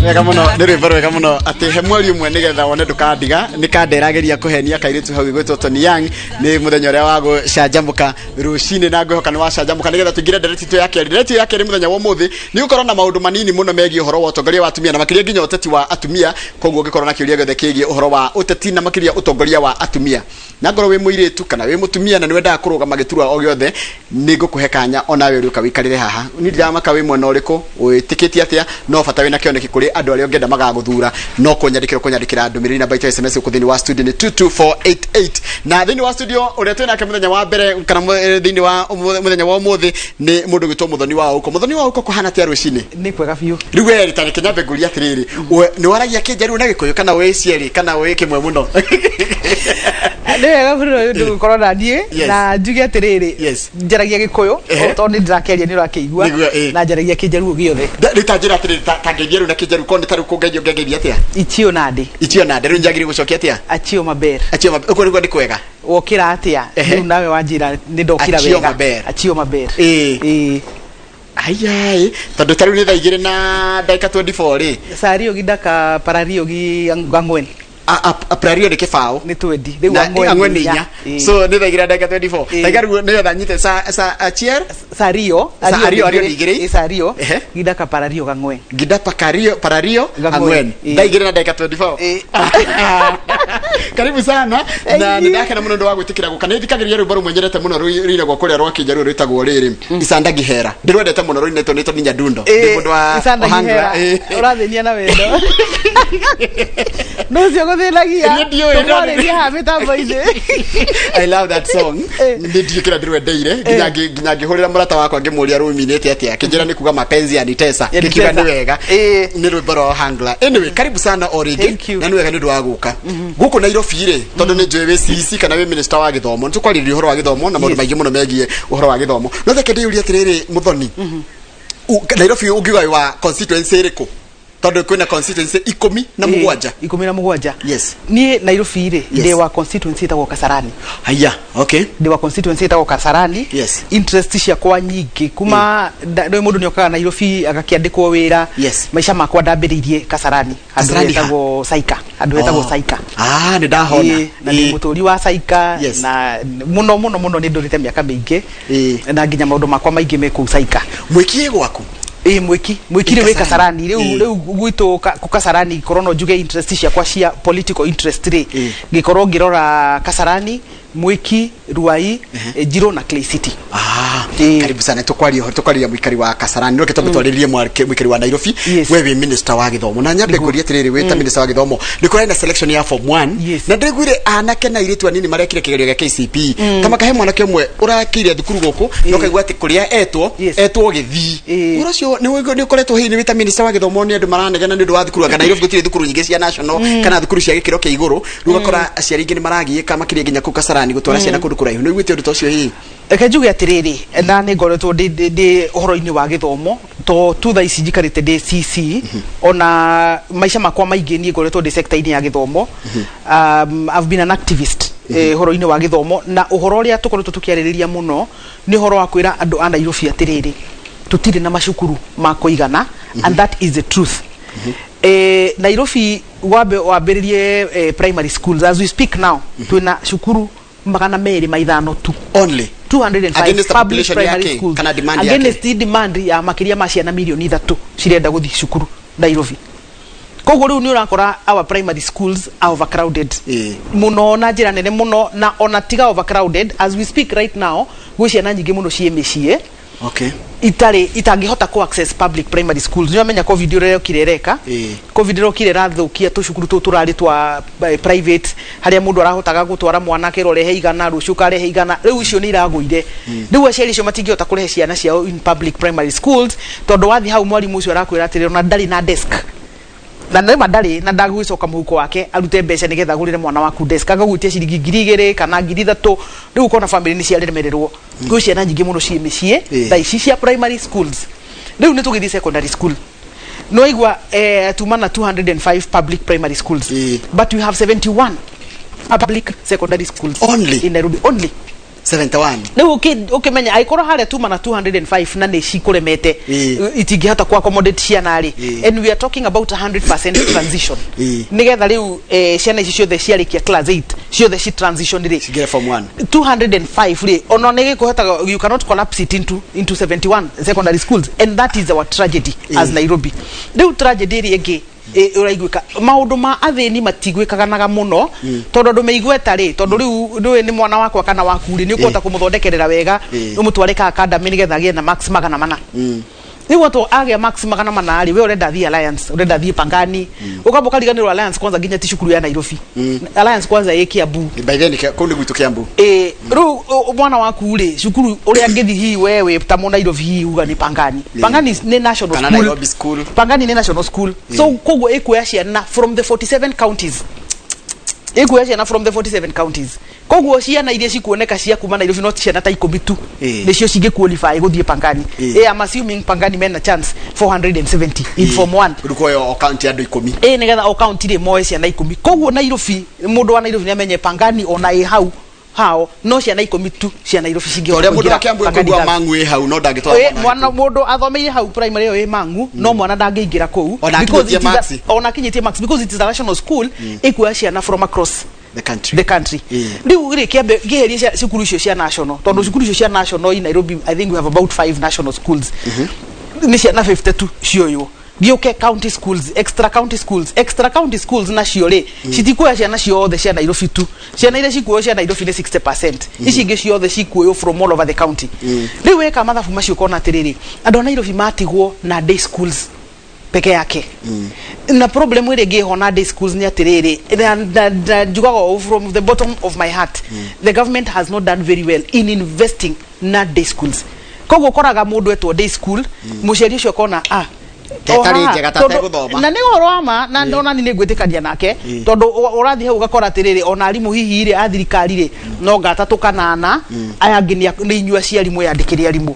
Wega muno, nĩ rwĩmbo rwega muno, atĩ he mweri ũmwe nĩgetha wone ndũkandiga. Nĩ kanderageria kũhenia kairĩtu hau ĩgwĩtwo Tony Young. Nĩ mũthenya ũrĩa wa gũcanjamũka rũcinĩ, na ngwĩhoka nĩ wacanjamũka, nĩgetha tũingĩre ndereti itũ ya kerĩ. Ndereti ya kerĩ mũthenya wa ũmũthĩ nĩ gũkorwo na maũndũ manini mũno megiĩ ũhoro wa ũtongoria wa atumia, na makĩria nginya ũteti wa atumia. Koguo ũngĩkorwo na kĩũria gĩothe kĩgiĩ ũhoro wa ũteti, na makĩria ũtongoria wa atumia, na ngorwo wĩ mũirĩtu kana wĩ mũtumia na nĩ wendaga kũrũgama gĩturwa o gĩothe, nĩ ngũkũhe kanya onawe ũrĩũka wĩikarĩre haha. Niĩ ndiramaka wĩ mwena ũrĩkũ, wĩtĩkĩtie atĩa, no bata wĩna kĩoneki kũrĩ andũ arĩa ũngĩenda magagũthura. No kũnyandĩkĩra ndũmĩrĩri namba itũ ya SMS gũkũ thĩinĩ wa studio nĩ 22488. Na thĩinĩ wa studio ũrĩa twĩ nake mũthenya wa mbere kana thĩinĩ wa mũthenya wa ũmũthĩ nĩ mũndũ gwĩtwo Mũthoni wa Ũko. Mũthoni wa Ũko, kũhana atĩa rũcinĩ? Nĩ kwega biũ. Rĩu we rĩ, tareke nyambe ngũrie atĩrĩrĩ, we nĩ waragia Kĩnjaruo na Gĩkũyũ, kana wĩ cierĩ, kana wĩ kĩmwe mũno? Nĩ wega mũno nĩ ũndũ gũkorwo na niĩ. Na njuge atĩrĩrĩ, njaragia Gĩkũyũ, tondũ nĩ ndĩrakĩaria nĩ ũrakĩigua, na njaragia Kĩnjaruo gĩothe. Rĩu ta njĩra atĩrĩrĩ, ta ngeithia rĩu na Kĩnjaruo, korwo nĩ ta rĩu kũngeithia ũngengeithia atĩa? Ichio nade. Ichio nade. Rĩu njagĩrĩire gũcokia atĩa? Achio maber. Achio maber. Ũguo nĩguo nĩ kwega. Wokĩra atĩa? Rĩu nawe wanjĩra nĩ ndokĩra Achio wega. Maber. Achio maber. Ĩĩ. Aiai, tondũ ta rĩu nĩ thaa 2 na ndagĩka 24 rĩ. Sario gi daka parario gi ang'wen. Prario nĩ 20. Nĩ 20 rĩu. Na Ang'wen. Ang'wen nĩ nĩ 4. Ĩĩ. So nĩ thaa 2 na ndagĩka 24. Taiga rĩu nĩgetha nyite sa achier. Sario. Ario, ario nĩ 2. Ĩĩ, sario gi daka parario gang'wen. Gidapa kario parario Gang'wen. Ang'wen. Ĩĩ. Thaa 2 na ndagĩka 24. Ĩĩ. Karibu sana na Thank nĩ you. ndakena mũno ũndũ wa gwĩtĩkĩra gũka. Nĩ thikagĩrĩria rwĩmbo rũmwe nyendete mũno rũinagwo kũrĩa rwa Kĩnjaruo rwĩtagwo rĩrĩ, Isanda Gihera. Ndĩrwendete mũno, rũinĩtwo nĩ Tony Nyadundo. Ndĩ mũndũ wa Isanda Ohangla. Gihera. Ĩĩ. Ũrathĩnia na wendo nũ ũcio gũthĩnagia? Niĩ ndiũĩ, no Tũkwarĩria haha mĩtambo-inĩ. I love that song. Nĩ ndiũĩ kĩrĩa ndĩrwendeire, nginya ngĩhũrĩra mũrata wakwa ngĩmũria rũminĩte atĩa, akĩnjĩra nĩ kuga mapenzi yanitesa. Yanitesa. Ngĩkiuga nĩ wega. Nĩ rwĩmbo rwa Ohangla. Anyway, karibu sana o rĩngĩ. Thank you. Na nĩ wega nĩ ũndũ wa gũka gũkũ Nairobi rĩ, tondũ nĩ njũĩ wĩ CEC kana wĩ minister wa gĩthomo. Nĩ tũkwarĩrĩria ũhoro wa gĩthomo na maũndũ maingĩ mũno megiĩ ũhoro wa gĩthomo, no reke ndĩyũrie atĩrĩrĩ, Mũthoni, Nairobi ũngiuga wĩ wa constituency ĩrĩkũ, tondũ kwĩna constituency 17? 17. Yes. Niĩ Nairobi rĩ, ndĩ wa constituency ĩtagwo Kasarani. Haya, okay. Ndĩ wa constituency ĩtagwo Kasarani. Interest ciakwa nyingĩ kuma nĩ mũndũ nĩokaga Nairobi agakĩandĩkwo wĩra. Maica makwa ndambĩrĩirie Kasarani, handũ Kasarani ha? hetagwo Saika, handũ hetagwo Saika. Ah, nĩ ndahona. Ĩĩ, na ndĩ mũtũri wa Saika. Na mũno mũno mũno nĩ ndũrĩte mĩaka mĩingĩ, na nginya maũndũ makwa maingĩ me kũu Saika. Mwĩki ĩ gwaku? Ĩĩ, mwĩki rĩu wĩ Kasarani. Kasarani rĩu. Rĩu gwitũ kũ Kasarani, korwo no njuge interest ciakwa cia political interest rĩ, ngĩkorwo ngĩrora Kasarani, Mwĩki, Ruai, Njirũ na Clay City. Ah, Ĩĩ. karibu sana. Tukwaria ũhoro, tukwarĩria mũikari wa Kasarani, no kĩtombe twarĩrie mũikari wa Nairobi. We wĩ minister wa gĩthomo, na nyambe ngũrie atĩrĩrĩ, wĩ ta minister wa gĩthomo, nĩ kũrarĩ na selection ya form 1, na ndĩraiguire anake na airĩtu anini marekire kĩgerio gĩa KCPE, ta makahe mwanake ũmwe ũrakĩire thukuru gũkũ, na ũkaigua atĩ kũrĩa etwo etwo Gĩthii. Ũhoro ũcio nĩ ũkoretwo hihi nĩ wĩ ta minister wa gĩthomo, nĩ andũ maranegena nĩ ũndũ wa thukuru, anga Nairobi gũtirĩ thukuru nyingĩ cia national kana thukuru cia gĩkĩro kĩa igũrũ. Rĩu ũgakora aciari aingĩ nĩ maragiĩka, makĩria nginya kũu Kasarani, gũtwara ciana kũndũ kũraihu. Nĩ ũiguĩte ũndũ ta ũcio hihi? Reke njuge atĩrĩrĩ, na nĩ ngoretwo ndĩ ũhoro-inĩ wa gĩthomo to tu thaa ici njikarĩte ndĩ CC, ona maica makwa maingĩ niĩ ngoretwo ndĩ sector-inĩ ya gĩthomo. I've been an activist ũhoro-inĩ wa gĩthomo, na ũhoro ũrĩa tũkoretwo tũkĩarĩrĩria mũno nĩ ũhoro wa kwĩra andũ a Nairobi atĩrĩrĩ, tũtirĩ na macukuru ma kũigana, and that is the truth. Nairobi wambe wambĩrĩrie primary schools, as we speak now twĩna cukuru 205 tu. Only. 205 Against the public population primary yake, schools. kana demand yake? Against demand ya makĩria ma ciana mirioni 3 cirenda gũthiĩ cukuru Nairobi. Koguo rĩu nĩ ũrakora our primary schools are overcrowded mũno na njĩra nene mũno, na ona tiga overcrowded, as we speak right now gwĩ ciana nyingĩ mũno ciĩ mĩciĩ itarĩ itangĩhota ku access public primary schools. Nĩ wamenya COVID ũrĩa yokire ĩreka. COVID ĩrokire ĩrathũkia tũcukuru tũtũ tũrarĩ twa private, harĩa mũndũ arahotaga gũtwara mwana akerwo rehe 100, rũciũ ũkarehe 100. Rĩu icio nĩ iragũire. Rĩu aciari acio matingĩhota kũrehe ciana ciao in public primary schools, tondũ wathiĩ hau mwarimũ ũcio arakwĩra atĩrĩ ona ndarĩ na desk, na nĩma ndarĩ, na ndagũgĩcoka mũhuko wake arute mbeca nĩgetha agũrĩre mwana waku desk, agagũitia ciringi 2000 kana 3000. Rĩu ũkona family nĩ ciaremererwo. Kwĩ ciana nyingĩ mũno ciĩ mĩciĩ thaa ici cia primary schools. Rĩu nĩ tũgĩthiĩ secondary school, nĩwaigua tuma na 205 public primary schools, but we have 71 public secondary schools Only. in Nairobi only. 71. Rĩu ũkĩmenya angĩkorwo harĩa tuma na 205 na nĩ cikũremete, itingĩhota ku accommodate ciana rĩ, and we are talking about 100% transition, nĩgetha rĩu ciana ici ciothe ciarĩkia class 8 ciothe ci transition rĩ, cingĩre form 1. 205 rĩ, ona nĩ gĩkũhota, you cannot collapse it into 71 secondary schools, and that is our tragedy as Nairobi. Rĩu tragedy ĩrĩa ĩngĩ ũraiguĩka, maũndũ ma athĩni matigwĩkaganaga mũno, tondũ andũ meigweta rĩ, tondũ rĩu ndũĩ nĩ mwana wakwa kana waku rĩ, nĩ ũkũhota kũmũthondekerera wega, ũmũtware ka academy nĩgetha agĩe na marks 400. Rĩu atwo agĩa marks 400 rĩ, we ũrenda thiĩ Alliance, ũrenda thiĩ Pangani, ũkamba ũkariganĩrwo Alliance kwanza nginya ti cukuru ya Nairobi. Alliance kwanza ĩ Kiambu. By then kũu nĩ gwitũ Kiambu. Ĩ, rĩu mwana waku rĩ, cukuru ũrĩa angĩthi hihi we wĩ ta Mũnairobi hihi uga nĩ Pangani. Pangani nĩ national Kana school. Nairobi school. Pangani nĩ national school, so koguo ĩkuoya ciana from the 47 counties, ĩkuoya ciana from the 47 counties. Koguo ciana iria cikuoneka cia kuma Nairobi no ciana ta 10 tu nĩcio cingĩ qualify gũthiĩ Pangani. I'm assuming Pangani mena chance 470 in form 1. Rĩu kuoya o county andũ 10. Ĩ, nĩgetha o county rĩ moe ciana 10. Koguo Nairobi, mũndũ wa Nairobi nĩ amenye Pangani ona ĩ hau hao no ciana 10 tu cia Nairobi cingĩhota Ũrĩa mũndũ kũingĩra wa Kiambu Pangani ekũigua Girls. Mang'u ĩ hau no ndangĩtwara Ĩ, mwana. Mwana mũndũ athomeire hau primary ĩyo ĩ Mang'u, no mwana ndangĩingĩra kũu Ona because akinyĩtie it is a- marks. ona akinyĩtie marks, because it is a national school, ĩkuoya ciana from across the country. The country. Rĩu rĩ, kĩambe ngĩherie cukuru icio cia national, tondũ cukuru icio cia national in Nairobi, I think we have about five national schools, nĩ ciana 52 cioywo. Gĩũke county schools, extra county schools. Extra county schools nacio rĩ, citikuoya ciana ciothe cia Nairobi tu. Ciana iria cikuoywo cia Nairobi nĩ 60%, ici ingĩ ciothe cikuoywo from all over the county. Rĩu weka mathabu macio ũkona atĩrĩrĩ, andũ a Nairobi matigwo na day schools peke yake. Na problem ĩrĩa ĩngĩ ĩho na day schools nĩ atĩrĩrĩ, na njugaga ũũ from the bottom of my heart, the government has not done very well in investing na day schools. Koguo ũkoraga mũndũ etwo day school, mũciari ũcio akona ah Ta o ĩtarĩ haha, njega, ta ategũthoma. Na nĩ ũhoro wa ma, na ndona ni nĩ ngwĩtĩkania nake, tondũ ũrathiĩ hau ũgakora atĩrĩrĩ, ona arimũ hihi rĩ a thirikari rĩ no gatatũ kanana, aya angĩ nĩ inyuĩ aciari mwĩyandĩkĩre arimũ.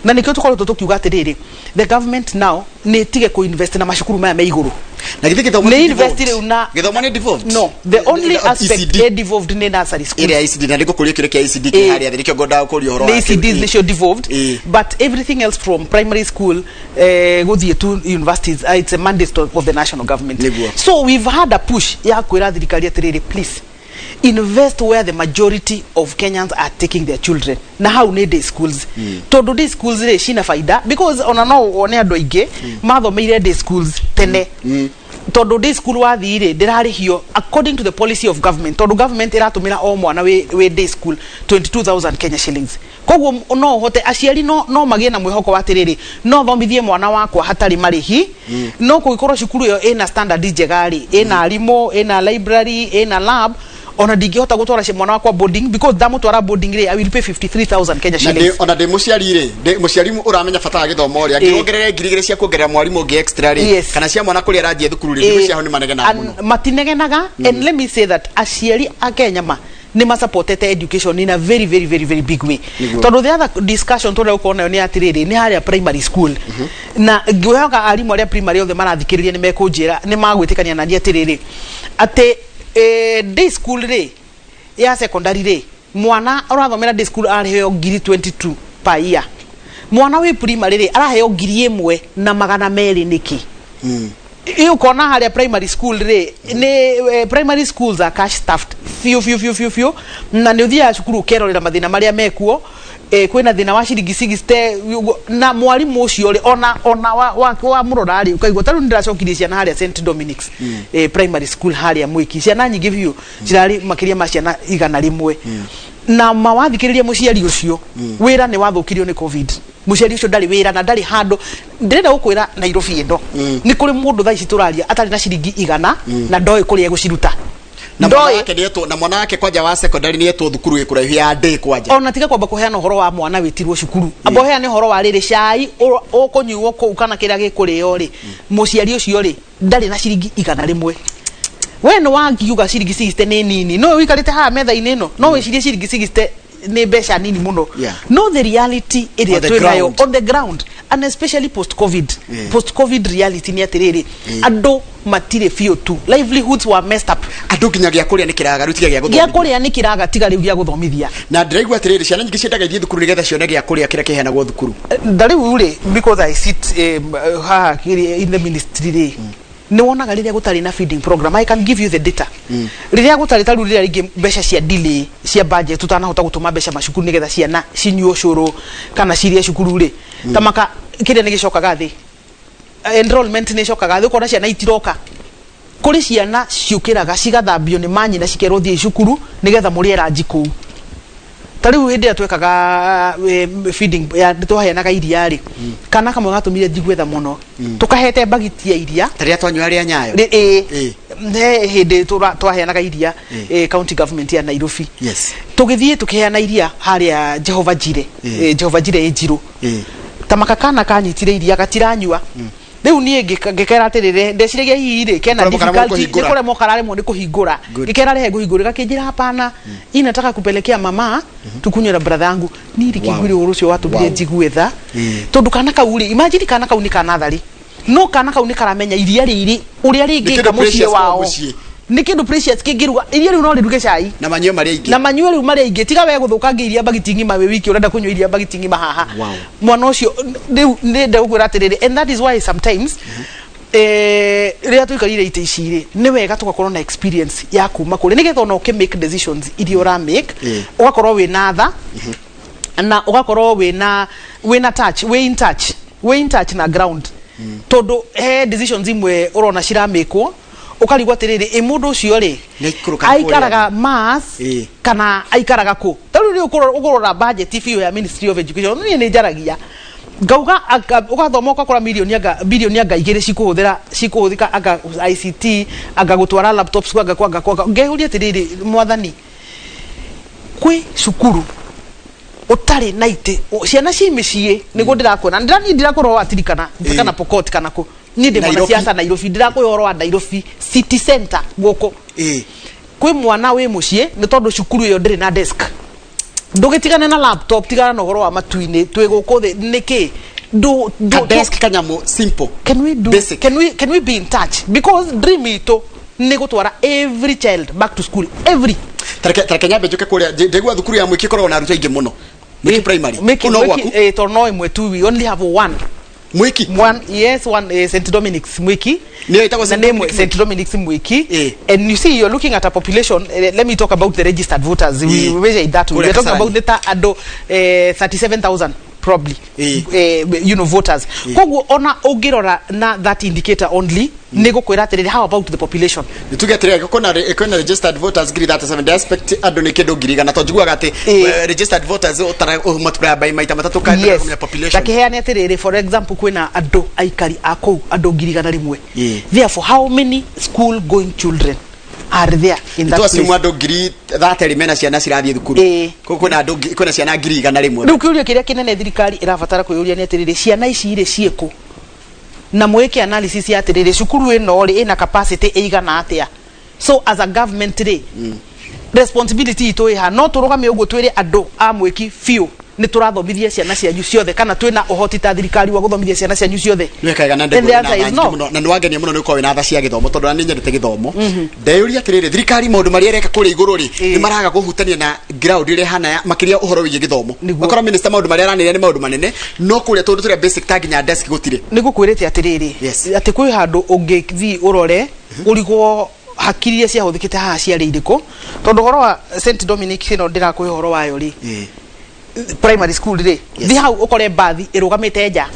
Na nĩkĩo tũkoretwo tũkiuga atĩrĩrĩ, the government now nĩ ĩtige kũ-invest na macukuru maya me igũrũ. Na githĩ gĩthomo Nĩ ti invest devolved? rĩu na Gĩthomo nĩ devolved? No, the only aspect ECD. ĩ devolved nĩ nursery schools. Ĩrĩa ECD, na nĩngũkũria kĩũria kĩa ECD kĩ harĩa thĩ, nĩkĩo ngwendaga kũria ũhoro Nĩ wakĩo. ECDs nĩcio devolved, but everything else from primary school gũthiĩ to universities, it's a mandate of the national government. Nĩguo. So we've had a push ya kwĩra thirikari atĩrĩrĩ, please invest where the majority of Kenyans are taking their children, na hau nĩ day schools, tondũ day schools rĩ cina faida, because ona no wone andũ aingĩ mathomeire day schools tene, tondũ day school wathiĩ rĩ ndĩrarĩhio according to the policy of government, tondũ government ĩratũmĩra o mwana wĩ day school 22,000 Kenya shillings. Koguo no ũhote aciari no magĩe na mwĩhoko wa atĩrĩrĩ, no thomithie mwana wakwa hatarĩ marĩhi, no kũngĩkorwo cukuru ĩyo ĩna standard njega rĩ, ĩna arimũ, ĩna library, ĩna lab, ona ndingĩhota gũtwara mwana wakwa boarding, because ndamũtwara boarding rĩ, I will pay 53,000 Kenya Na shillings. ona ndĩ mũciari rĩ, ndĩ mũciari ũramenya bata wa gĩthomo rĩ, angĩongerere 2,000 cia kuongerera mwarimũ ũngĩ extra rĩ, kana cia mwana kũrĩa arathiĩ thukuru rĩ, ndĩgwĩciria hau nĩ manegenaga mũno. Matinegenaga. And let me say that aciari a Kenya ma nĩ masupportete education in a very very very very big way. Nĩguo. Tondũ the other discussion tũrĩa ũkorwo nayo nĩ atĩrĩrĩ, nĩ harĩa primary school, na ngwĩhoka arimũ arĩa primary othe marathikĩrĩria nĩ mekũnjĩra nĩ magwĩtĩkania nani atĩrĩrĩ, atĩ day school rĩ ya secondary rĩ, mwana ũrathomera day school araheo ngiri 22 per year. Mwana wĩ primary rĩ araheo 1,200. Nĩkĩ? Ĩ ũkona harĩa primary school rĩ nĩ primary schools are cash stuffed biũ biũ biũ biũ biũ, na nĩ ũthiaga cukuru ũkerorera mathĩna marĩa mekuo. Kwĩna thĩna wa ciringi 60 ũguo, na mwarimũ ũcio rĩ ona wa mũrora rĩ, ũkaigua ta rĩu nĩndĩracokirie ciana harĩa St Dominic's primary school harĩa Mwĩki, ciana nyingĩ biũ, cirarĩ makĩria ma ciana 100, na mawathikĩrĩria mũciari ũcio, wĩra nĩ wathũkirio nĩ COVID. Mũciari ũcio ndarĩ wĩra na ndarĩ handũ. Ndĩrenda gũkwĩra Nairobi ĩno nĩ kũrĩ mũndũ thaa ici tũraria atarĩ na ciringi 100 na ndoĩ kũrĩa egũciruta. Na mwana Ndoĩ. wake nĩetwo, na mwana wake kwanja wa secondary nĩetwo thukuru ĩ kũraihu ya day kwanja. Ona tiga kwamba kũheana ũhoro wa mwana wĩtirwo cukuru, amba ũheane ũhoro wa rĩrĩ cai ũkũnyuo kũu kana kĩrĩa gĩkũrĩo rĩ, mũciari ũcio rĩ ndarĩ na ciringi 100. We nĩ wangiuga ciringi 60 nĩ nini, no ũikarĩte haha metha-inĩ ĩno no wĩcirie ciringi 60 nĩ mbeca nini mũno. No the reality ĩrĩa On the twĩ nayo ground. on the ground, and especially post COVID, post COVID reality nĩ atĩrĩrĩ, andũ matirĩ biũ tu, livelihoods were messed up. Andũ nginya gĩa kũrĩa nĩ kĩraga rĩu, tiga gĩa gĩa gũthomithia. Kũrĩa nĩ kĩraga, tiga rĩu gĩa gũthomithia. Na ndĩraigua atĩrĩrĩ, ciana nyingĩ ciendaga ithiĩ thukuru nĩgetha cione gĩa kũrĩa kĩrĩa kĩheanagwo thukuru. Na rĩu rĩ, because I sit haha in the ministry rĩ, nĩ wonaga rĩrĩa gũtarĩ na feeding program, I can give you the data, rĩrĩa gũtarĩ, ta rĩu rĩrĩa rĩngĩ mbeca cia delay cia budget, tũtanahota gũtũma mbeca macukuru nĩgetha ciana cinyue ũcũrũ kana cirĩe cukuru rĩ, ta maka kĩrĩa nĩ gĩcokaga thĩ, enrollment nĩ ĩcokaga thĩ, ũkona ciana itiroka. Kũrĩ ciana ciũkĩraga cigathambio nĩ manyina, cikerwo thiĩ cukuru nĩgetha mũrĩe ranji kũu. Ta rĩu hĩndĩ ĩrĩa twekaga feeding ya twaheanaga iria rĩ, kana kamwe gatũmire njigue tha mũno, tũkahete mbagiti ya iria. Ta rĩrĩa twanyua rĩa Nyayo. Ĩ he hĩndĩ twaheanaga iria, county government ya Nairobi, tũgĩthiĩ tũkĩheana iria harĩa Jehova Jire. Jehova Jire ĩ Njirũ. Ta makakana kanyitire iria gatiranyua. Rĩu niĩ ngĩkera atĩrĩrĩ, ndeciragia hihi rĩ kena Kũremwo karemwo difficulty kũhingũra. nĩ kũremwo kararemwo nĩ kũhingũra. Ngĩkera rehe ngũhingũre, gakĩnjĩra hapana, hii nataka kupelekea mama tukunywe na brother yangu. Niĩ rĩkĩiguire ũhoro ũcio watũmire njigue tha, tondũ kana kau rĩ, imagine, kana kau nĩ kanatharĩ, no kana kau nĩ karamenya iria rĩrĩ ũrĩa rĩngĩka kĩndũ mũciĩ precious kwao wao. Mũciĩ. Nĩ kĩndũ precious kĩngĩruga iria rĩu no rĩruge cai na manyue marĩa ingĩ. Na manyue rĩu marĩa ingĩ, tiga we gũthũkangia iria mbagiti ng'ima wĩ wiki, ũrenda kũnyua iria mbagiti ng'ima haha. Mwana ũcio rĩu nĩ ndagũkwĩra atĩrĩrĩ, and that is why sometimes rĩrĩa tũikarire itĩ ici rĩ, nĩ wega tũgakorwo na experience ya kuma kũrĩ nĩgetha ona ũkĩ make decisions iria ũra make, ũgakorwo wĩna tha na ũgakorwo wĩna touch, wĩ in touch na ground, tondũ he decisions imwe ũrona ciramĩkwo ũkarigwo atĩrĩrĩ, ĩ mũndũ ũcio rĩ Nĩ aikũrũkaga kũrĩa. Aikaraga Mars kana aikaraga kũ? Ta rĩu rĩ ũkũrora budget biũ ya Ministry of Education, niĩ nĩ njaragia ngauga ũgathoma ũgakora milioni anga bilioni anga igĩrĩ cikũhũthĩra, cikũhũthĩka anga ICT, anga gũtwara laptops, anga kwanga kwanga. Ngeyũria atĩrĩrĩ, mwathani, kwĩ cukuru ũtarĩ na itĩ, ciana ci mĩciĩ nĩguo ndĩrakuona ndĩra niĩ ndirakwĩra ũhoro wa Tirikana kana Pokot kana kũ, niĩ ndĩ Nairobi. mwanasiasa Nairobi, ndĩrakwĩra ũhoro wa Nairobi city center gũkũ. Kwĩ mwana wĩ mũciĩ nĩ tondũ cukuru ĩyo ndĩrĩ na desk. Ndũgĩtigane na laptop, tigana na ũhoro wa matu-inĩ, twĩ gũkũ thĩ nĩkĩ? Ka desk kanyamũ simple. Can we do Basic. Can we be in touch? Because dream itũ nĩ gũtwara every child back to school, every Tareke nyambe njũke kũrĩa. Ndĩgua thukuru ya Mwiki ĩkoragwo na arutwo aingĩ mũno, Mwiki Primary. Mwiki, Kũu no Mwiki, gwaku. Tondũ no ĩmwe tu, we only have one. Mwiki. One, yes, one, St Dominic's Mwiki. Nĩyo ĩtagwo Na St. nĩ ĩmwe, Dominic. St Dominic's Mwiki. And you see, you're looking at a population, let me talk about the registered voters. We measure it that way. Kũrĩa We're talking Kasarani. about the andũ 37,000 probably, voters. Koguo ona ũngĩrora na that indicator only, nĩ gũkwĩra atĩrĩrĩ, how about the population? Nĩtuge atĩrĩrĩ, kwĩna registered voters ngiri 37. Ndĩ expect andũ nĩ kĩndũ 100,000, tondũ njiguaga atĩ registered voters ũtara multiply by maita matatũ ka kũmenya population. Takiheane atĩrĩrĩ, for example, kwĩna andũ aikari a kũu andũ 100,000. Therefore, how many school going children are there in that Twasimu place? Andũ 30,000 mena ciana cirathiĩ thukuru. Koguo kwĩna andũ kwĩna ciana 100,000. Rĩu kĩũria kĩrĩa kĩnene thirikari ĩrabatara kwĩyũria nĩ atĩrĩrĩ, ciana ici rĩ ciĩkũ? Na mwĩke analysis ya atĩrĩrĩ, cukuru ĩno rĩ ĩna capacity ĩigana atĩa? So as a government rĩ, responsibility itũ ĩha? No tũrũgame ũguo twĩre andũ a Mwĩki biũ nĩ tũrathomithia ciana cianyu ciothe, kana twĩna ũhoti ta thirikari wa gũthomithia ciana cianyu ciothe? Nĩwekega na And the answer is no. Mũno na nĩwangenia mũno nĩ ũkorwo wĩna tha cia gĩthomo, tondũ na nĩ nyendete gĩthomo. Ndeyũria atĩrĩrĩ, thirikari maũndũ marĩa ĩreka kũrĩa igũrũ rĩ, nĩ maraga kũhutania na ground ĩrĩa ĩhana makĩria ũhoro wĩgiĩ gĩthomo. Ũgakora minister maũndũ marĩa aranĩria nĩ maũndũ manene, no kũrĩa tũndũ tũrĩa basic ta nginya desk gũtirĩ. Nĩ gũkwĩrĩte atĩrĩrĩ, atĩ kwĩ handũ ũngĩthiĩ ũrore ũrigwo hakiri iria ciahũthĩkĩte haha ciarĩ irĩkũ, tondũ ũhoro wa St Dominic ĩno ndĩrakũhe ũhoro wayo rĩ, primary school rĩ, thi hau ũkore mbathi ĩrũgamĩte nja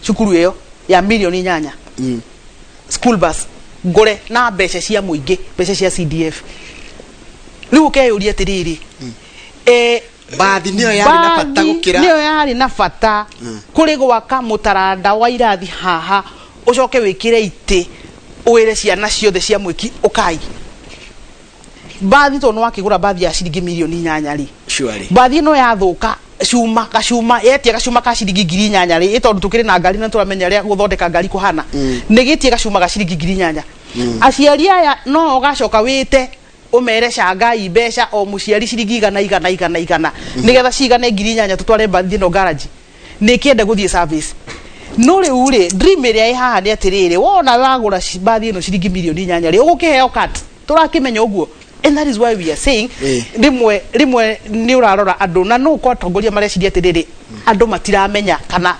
cukuru ĩyo ya milioni 8, school bus ngũre na mbeca cia mũingĩ, mbeca cia CDF. Rĩu ũkeyũria atĩrĩrĩ, Mbathi nĩyo yarĩ na bata mbathi gũkĩra nĩyo yarĩ na bata kũrĩ gwaka mũtaranda wa irathi haha, ũcoke wĩkĩre itĩ, wĩre ciana ciothe cia Mwĩki ũkai. Mbathi, tondũ nĩwakĩgũra mbathi ya ciringi milioni 8 rĩ, mbathi ĩno yathũka cuma gacuma yetia gacuma ka ciringi 8,000 rĩ, tondũ tũkĩrĩ na ngari na tũramenya ũrĩa gũthondeka ngari kũhana, nĩ gĩtie gacuma ga ciringi 8,000. Aciari aya no ũgacoka wĩte ũmere cangai mbeca, o mũciari ciringi igana igana igana igana, nĩgetha cigane 8,000 tũtware mbathi ĩno garage nĩ kĩende gũthiĩ service. No rĩu rĩ, dream ĩrĩa ĩ haha nĩ atĩrĩrĩ, wona wagũra mbathi ĩno ciringi milioni 8 rĩ, ũgũkĩheo cut. Tũrakĩmenya ũguo, and that is why we are saying rĩmwe rĩmwe nĩ ũrarora andũ na no kwa atongoria mareciria atĩrĩrĩ, andũ matiramenya kana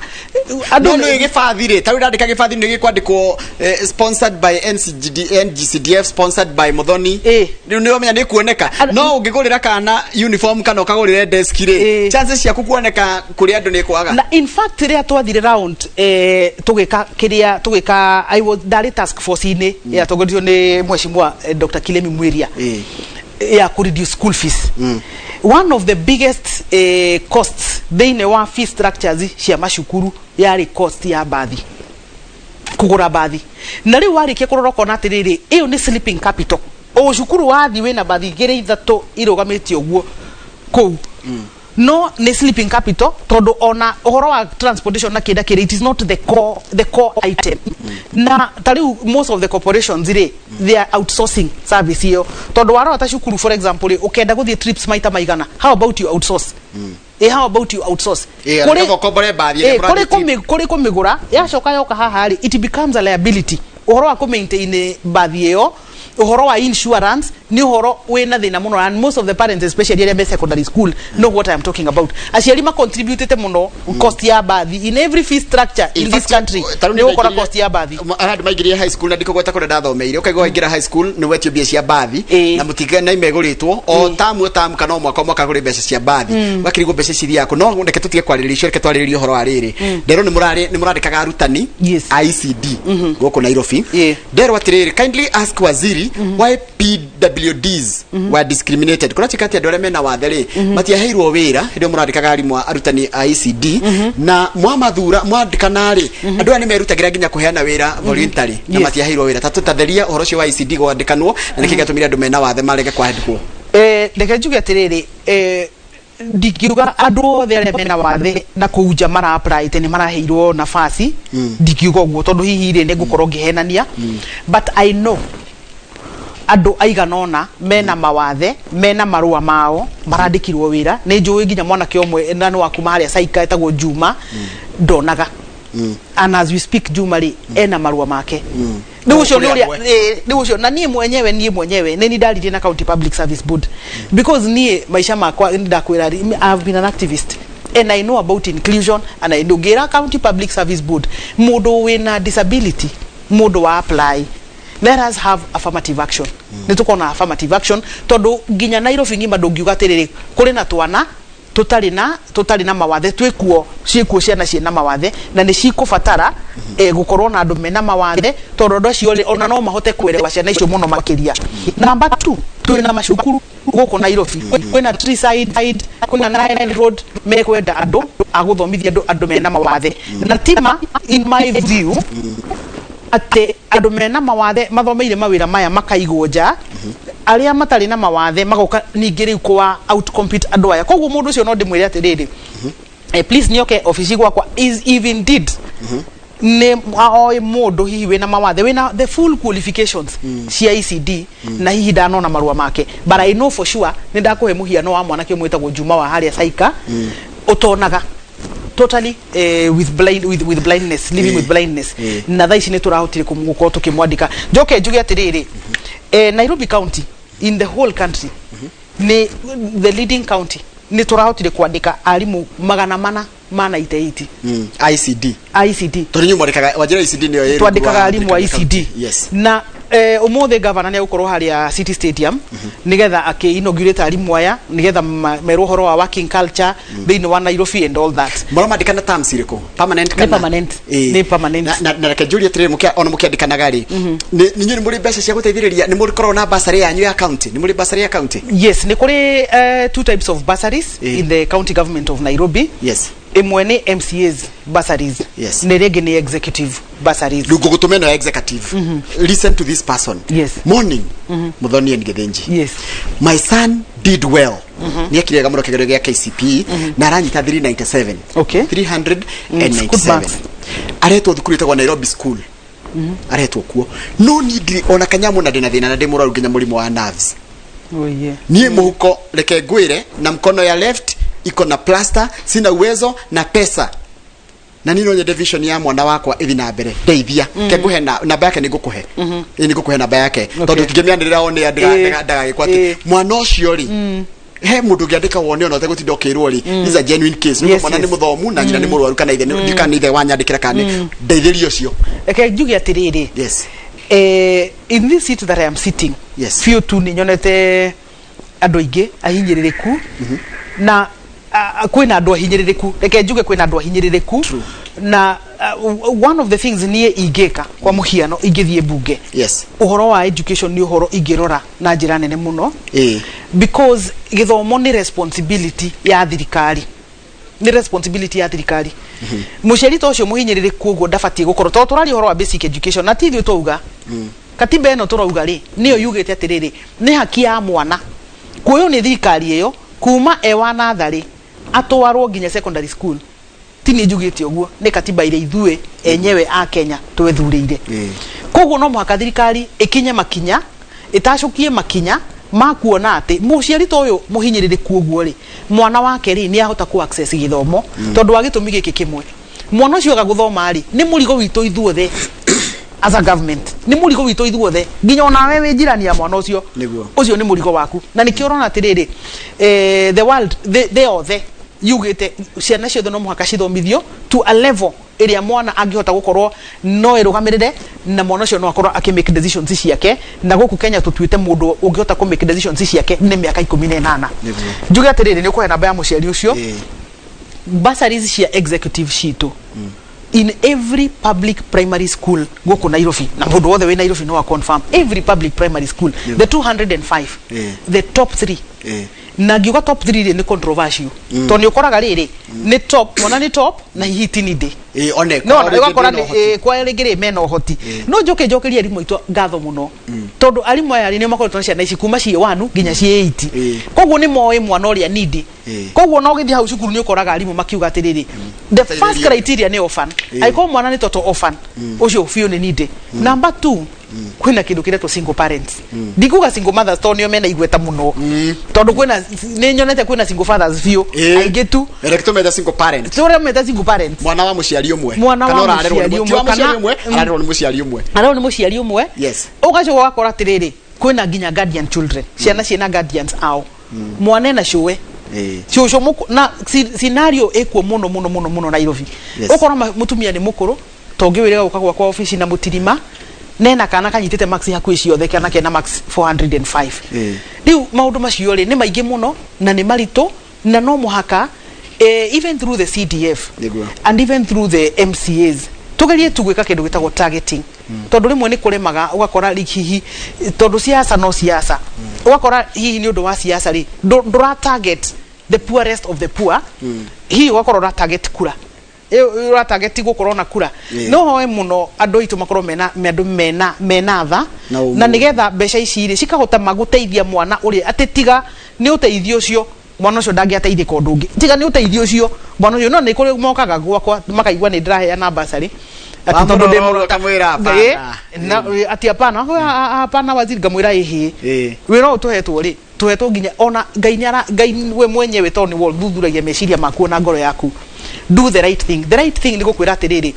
andũ. No nĩ gĩbathi rĩ, tarĩu ndandĩka gĩbathi nĩ gĩkwandĩkwo sponsored by NCGD, NGCDF, sponsored by Muthoni. Rĩu nĩ ũramenya nĩ kuoneka. No ũngĩgũrĩra kana uniform kana ũkagũrĩre desk rĩ, chances ciaku kuoneka kũrĩ andũ nĩ kwaga. Na in fact rĩrĩa twathire round, tũgĩka kĩrĩa tũgĩka, I was ndarĩ task force-inĩ yatongoririo nĩ Mheshimiwa Dr. Kilemi Mwiria ya ku reduce school fees. One of the biggest costs thĩinĩ wa fee structures cia macukuru yarĩ cost ya bathi, kũgũra bathi. Na rĩu warĩkia kũrora ũkona atĩrĩrĩ, ĩyo nĩ sleeping capital. O cukuru wathi wĩna bathi igĩrĩ ithatũ irũgamĩtie ũguo kũu, no nĩ sleeping capital, tondũ ona ũhoro wa transportation na kĩnda kĩrĩ, it is not the core item. Na ta rĩu most of the corporations rĩ, they are outsourcing service ĩyo, tondũ warora ta cukuru, for example rĩ, ũkenda gũthiĩ trips maita maigana, how about you outsource? How about you outsource? Nĩgetha ũkombore mbathi ĩrĩa Kũrĩ mũrathiĩ trip. Kũrĩ kũmĩgũra, yacoka yoka haha rĩ, it becomes a liability. Ũhoro wa kũmaintain mbathi ĩyo, ũhoro wa insurance, nĩ ũhoro wĩna thĩna mũno. And most of the parents, especially arĩa me secondary school, know what I am talking about. Aciari macontributĩte mũno cost ya mbathi in every fee structure in this country. Ta rĩu nĩ ũgũkora nĩndaingĩrire- cost ya mbathi. Arĩa andũ maingĩrire high school na ndikũgweta kũrĩa ndathomeire, ũkaigua waingĩra high school nĩ wetio mbia cia mbathi na mũtiga na imegũrĩtwo o tamu o tamu kana o mwaka o mwaka kũrĩ mbeca cia mbathi, ũgakĩrigwo mbeca ici ithiaga kũ. No reke tũtige kwarĩrĩria icio, reke twarĩrĩrie ũhoro wa rĩrĩ. Nderwo nĩ mũrandĩkaga arutani a ECD gũkũ Nairobi. Nderwo atĩrĩrĩ, kindly ask waziri why PWDs were discriminated. Kũratuĩka atĩ andũ arĩa mena wathe rĩ matiaheirwo wĩra hĩndĩ ĩyo mũrandĩkaga arimũ arutani a ECD, na mwamathura mwandĩkana rĩ, andũ aya nĩ merutagĩra nginya kũheana wĩra voluntary na matiaheirwo wĩra. Ta tũtatheria ũhoro ũcio wa ECD gwandĩkanwo na nĩkĩ gĩatũmire andũ mena wathe marege kwandĩkwo. Reke njuge atĩrĩrĩ, ndingiuga andũ othe arĩa mena wathe na kũu nja mara apply nĩ maraheirwo nafasi. Ndingiuga ũguo tondũ hihi rĩ, nĩ ngũkorwo ngĩhenania, but I know andũ aigana ũna mena mawathe, mena marũa mao, marandĩkirwo wĩra. Nĩ njũĩ nginya mwanake ũmwe na nĩ wa kuma harĩa Saika etagwo Juma, ndonaga, and as we speak Juma rĩ ena marũa make. Rĩu ũcio nĩ Kũrĩ ũrĩa amwe. Rĩu ũcio na niĩ mwenyewe nĩ ndaririe na County Public Service Board, because niĩ maica makwa nĩ ndakwĩra, I've been an activist and I know about inclusion, and I know ngĩra County Public Service Board, mũndũ wĩna disability, mũndũ wa apply, let us have affirmative action. Nĩ tũkona affirmative action, tondũ nginya Nairobi ng'ima ndũngiuga atĩrĩrĩ kũrĩ na twana tũtarĩ na mawathe. Twĩkuo, ciĩkuo ciana ciĩna mawathe na nĩ cikũbatara gũkorwo na andũ mena mawathe, tondũ andũ acio rĩ, ona no mahote kuelewa ciana icio mũno makĩria. Number two, twĩna macukuru gũkũ Nairobi, kwĩna Treeside, kwĩna Nile Road, mekwenda andũ a gũthomithia andũ mena mawathe. Na tima in my view atĩ andũ mena mawathe mathomeire mawĩra maya makaigwo nja, arĩa matarĩ na mawathe magoka ningĩ rĩu kwa outcompete andũ aya. Koguo mũndũ ũcio no ndĩmwĩre atĩrĩrĩ, please nĩoke obici gwakwa is if indeed nĩ oĩ mũndũ hihi wĩna mawathe, wĩna the full qualifications cia ECD, na hihi ndanona marũa make. But I know for sure, nĩ ndakũhe mũhiano wa mwanake ũmwe wĩtagwo Juma wa harĩa Saika, ũtonaga totally, with blindness, living with blindness, na thaa ici nĩ tũrahotire gũkorwo tũkĩmwandĩka. Njoke njuge atĩrĩrĩ, Nairobi County in the whole country nĩ the leading county. Nĩ tũrahotire kwandĩka arimũ 498. ICD. ICD. Tondũ inyuĩ mwandĩkaga wanjĩra ICD nĩyo ĩ rungu Twandĩkaga wa arimũ a thirikari ECD. Na ũmũthĩ gavana nĩ egũkorwo harĩa City Stadium nĩgetha akĩ inaugurate arimũ aya, nĩgetha merwo ũhoro wa working culture thĩinĩ wa Nairobi and all that. Mũramandĩkana terms irĩkũ? Permanent Nĩ kana? Permanent. Nĩ permanent. Na reke njũrie atĩrĩrĩ, ona mũkĩandĩkanaga rĩ, nĩ inyuĩ nĩ mũrĩ mbeca cia gũteithĩrĩria? Nĩ mũrĩkoragwo na bursary yanyu ya county? Nĩ mũrĩ bursary ya county? Yes, nĩ kũrĩ two types of bursaries in the county government of Nairobi. Ĩmwe nĩ MCAs bursaries, na ĩrĩa ĩngĩ nĩ executive bursaries. Rĩu ngũgũtũma ĩno ya executive. Listen to this person. Morning, Muthoni and Githinji. My son did well, nĩ ekire wega mũno kĩgerio gĩa KCPE na aranyita 397. Good 397. Marks. Aretwo thukuru ĩtagwo Nairobi School, aretwo kuo, no niĩ ndirĩ ona kanyamũ na ndĩna thĩna na ndĩ mũrwaru nginya mũrimũ wa nerves. Oh, yeah. Niĩ mũhuko, reke ngwĩre, na mkono ya left iko na plaster, sina uwezo na pesa. Na niĩ no nyende vision ya mwana wakwa ĩthi na mbere, ndeithia. Ke ngũhe namba yake, nĩ ngũkũhe. Ĩ, nĩ ngũkũhe namba yake, tondũ tingĩmĩanĩrĩra one ndagagĩkwo atĩ mwana ũcio rĩ, he mũndũ ũngĩandĩka wone ona ũtegũtinda ũkĩrwo rĩ, this is a genuine case. Nĩ mwana nĩ mũthomu na nyina nĩ mũrwaru kana ithe kana ithe wanyandĩkĩra kana nĩ ndeithĩria ũcio. Reke njuge atĩrĩrĩ, in this seat that I am sitting, biũ tu nĩ nyonete andũ aingĩ ahinyĩrĩrĩku na kwĩna andũ ahinyĩrĩrĩku, reke njuge kwĩna andũ ahinyĩrĩrĩku. Na one of the things niĩ ingĩka, kwa mũhiano ingĩthiĩ mbunge, ũhoro wa education nĩ ũhoro ingĩrora na njĩra nene mũno, because gĩthomo nĩ responsibility ya thirikari, nĩ responsibility ya thirikari. Mũciari ta ũcio mũhinyĩrĩrĩku ũguo ndabatiĩ gũkorwo, tondũ tũraria ũhoro wa basic education na ti ithuĩ twauga, katiba ĩno tũrauga rĩ, nĩyo yugĩte atĩrĩrĩ, nĩ haki ya mwana kuoywo nĩ thirikari ĩyo kuma e wa natharĩ atwarwo nginya secondary school. Ti niĩ njugĩte ũguo, nĩ katiba ĩrĩa ithuĩ enyewe a Kenya twethurĩire. Koguo no mũhaka thirikari ĩkinye makinya, ĩtacũkie makinya ma kuona atĩ mũciari ta ũyũ mũhinyĩrĩrĩku ũguo rĩ, mwana wake rĩ, nĩ ahota ku access gĩthomo, tondũ wa gĩtũmi gĩkĩ kĩmwe, mwana ũcio aga gũthoma rĩ, nĩ mũrigo witũ ithuothe as a government, nĩ mũrigo witũ ithuothe, nginya onawe wĩ njirani ya mwana ũcio. Ũcio nĩ mũrigo waku. Na nĩkĩo ũrona atĩrĩrĩ, the world, the yothe yugĩte ciana ciothe no mũhaka cithomithio to a level ĩrĩa mwana angĩhota gũkorwo no ĩrũgamĩrĩre, na mwana ũcio no akorwo akĩ make decisions ciake. Na gũkũ Kenya tũtuĩte mũndũ ũngĩhota kũ make decisions ciake nĩ mĩaka 18. Njuge atĩrĩrĩ, nĩ ũkũhe namba ya mũciari ũcio. Bursaries cia executive citũ in every public primary school gũkũ Nairobi, na mũndũ wothe wĩ Nairobi no a confirm, every public primary school, the 205, the top 3, na ngiuga top 3 rĩ, nĩ controversial, tondũ nĩ ũkoraga rĩrĩ nĩ top, mwana nĩ top na hihi ti needy. Ĩĩ, one no kwao rĩngĩ ũgakora ndĩna nĩ ũhoti. Kwa rĩngĩ rĩ, mena ũhoti. No njoke njokerie arimũ aitũ ngatho mũno, tondũ arimũ aya rĩ, nĩo makoretwo na ciana ici kuma ciĩ 1 nginya ciĩ 8. Koguo nĩ moĩ mwana ũrĩa needy. Koguo no ũgĩthiĩ hau cukuru nĩ ũkoraga arimũ makiuga atĩrĩrĩ, the first Teithĩrĩria. criteria nĩ orphan. Angĩkorwo mwana nĩ toto orphan, ũcio biũ nĩ needy. Number 2, kwĩna kĩndũ kĩretwo single parents. Ndikuga single mothers, tondũ nĩo mena igweta mũno, tondũ kwĩna, nĩ nyonete kwĩna single fathers biũ aingĩ tu. Reke tũmete single parent. Tũrĩa meta single parents. Mwana wa mũciari ũmwe. Mwana Kana wa ũrarerwo nĩ mũciari ti wa ũmwe, mũciari ũmwe, ararerwo nĩ mũciari ũmwe. Ararerwo nĩ mũciari ũmwe. Ũgacoka ũgakora atĩrĩrĩ, kwĩna nginya guardian children, ciana ciĩna guardians ao, mwana ena cũwe, cũcũ na scenario ĩkuo mũno mũno mũno mũno Nairobi. Ũkora mũtumia nĩ mũkũrũ, tongĩ wĩrĩga gũka gwakwa obici na mũtirima nena kana kanyitĩte max hakuhĩ ciothe, kana kena max 405. Rĩu maũndũ macio rĩ, nĩ maingĩ mũno na nĩ maritũ, na no mũhaka even through the CDF and even through the MCAs tugerie tu gwĩka kĩndũ gĩtagwo targeting, tondũ rĩmwe nĩ kũremaga, ũgakora hihi tondũ siasa no siasa, ũgakora hihi nĩ ũndũ wa siasa rĩ, ndũra target the poorest of the poor, hihi ũgakorwo ũra target kura, ũra target gũkorwo na kura. No hoe mũno andũ aitũ makorwo mena andũ mena tha Na ũmũndũ. Na nĩgetha mbeca ici rĩ, cikahota magũteithia mwana ũrĩa atĩ tiga nĩ ũteithio ũcio mwana ũcio ndangĩateithĩka ũndũ ũngĩ, tiga nĩ ũteithio ũcio mwana ũcio no nĩ kũrĩ mokaga gwakwa makaigua nĩ ndĩraheana basarĩ atĩ tondũ ndĩ Wamũrora mũrata. ũkamwĩra hapana. Na atĩ hapana. Hapana waziri, ngamwĩra ĩhĩ, wĩra ũyũ tũhetwo rĩ, tũhetwo nginya ona Ngai nĩ ara Ngai we mwenyewe, tondũ nĩwe ũthuthuragia meciria maku na ngoro yaku. Do the right thing. The right thing nĩ gũkwĩra atĩrĩrĩ,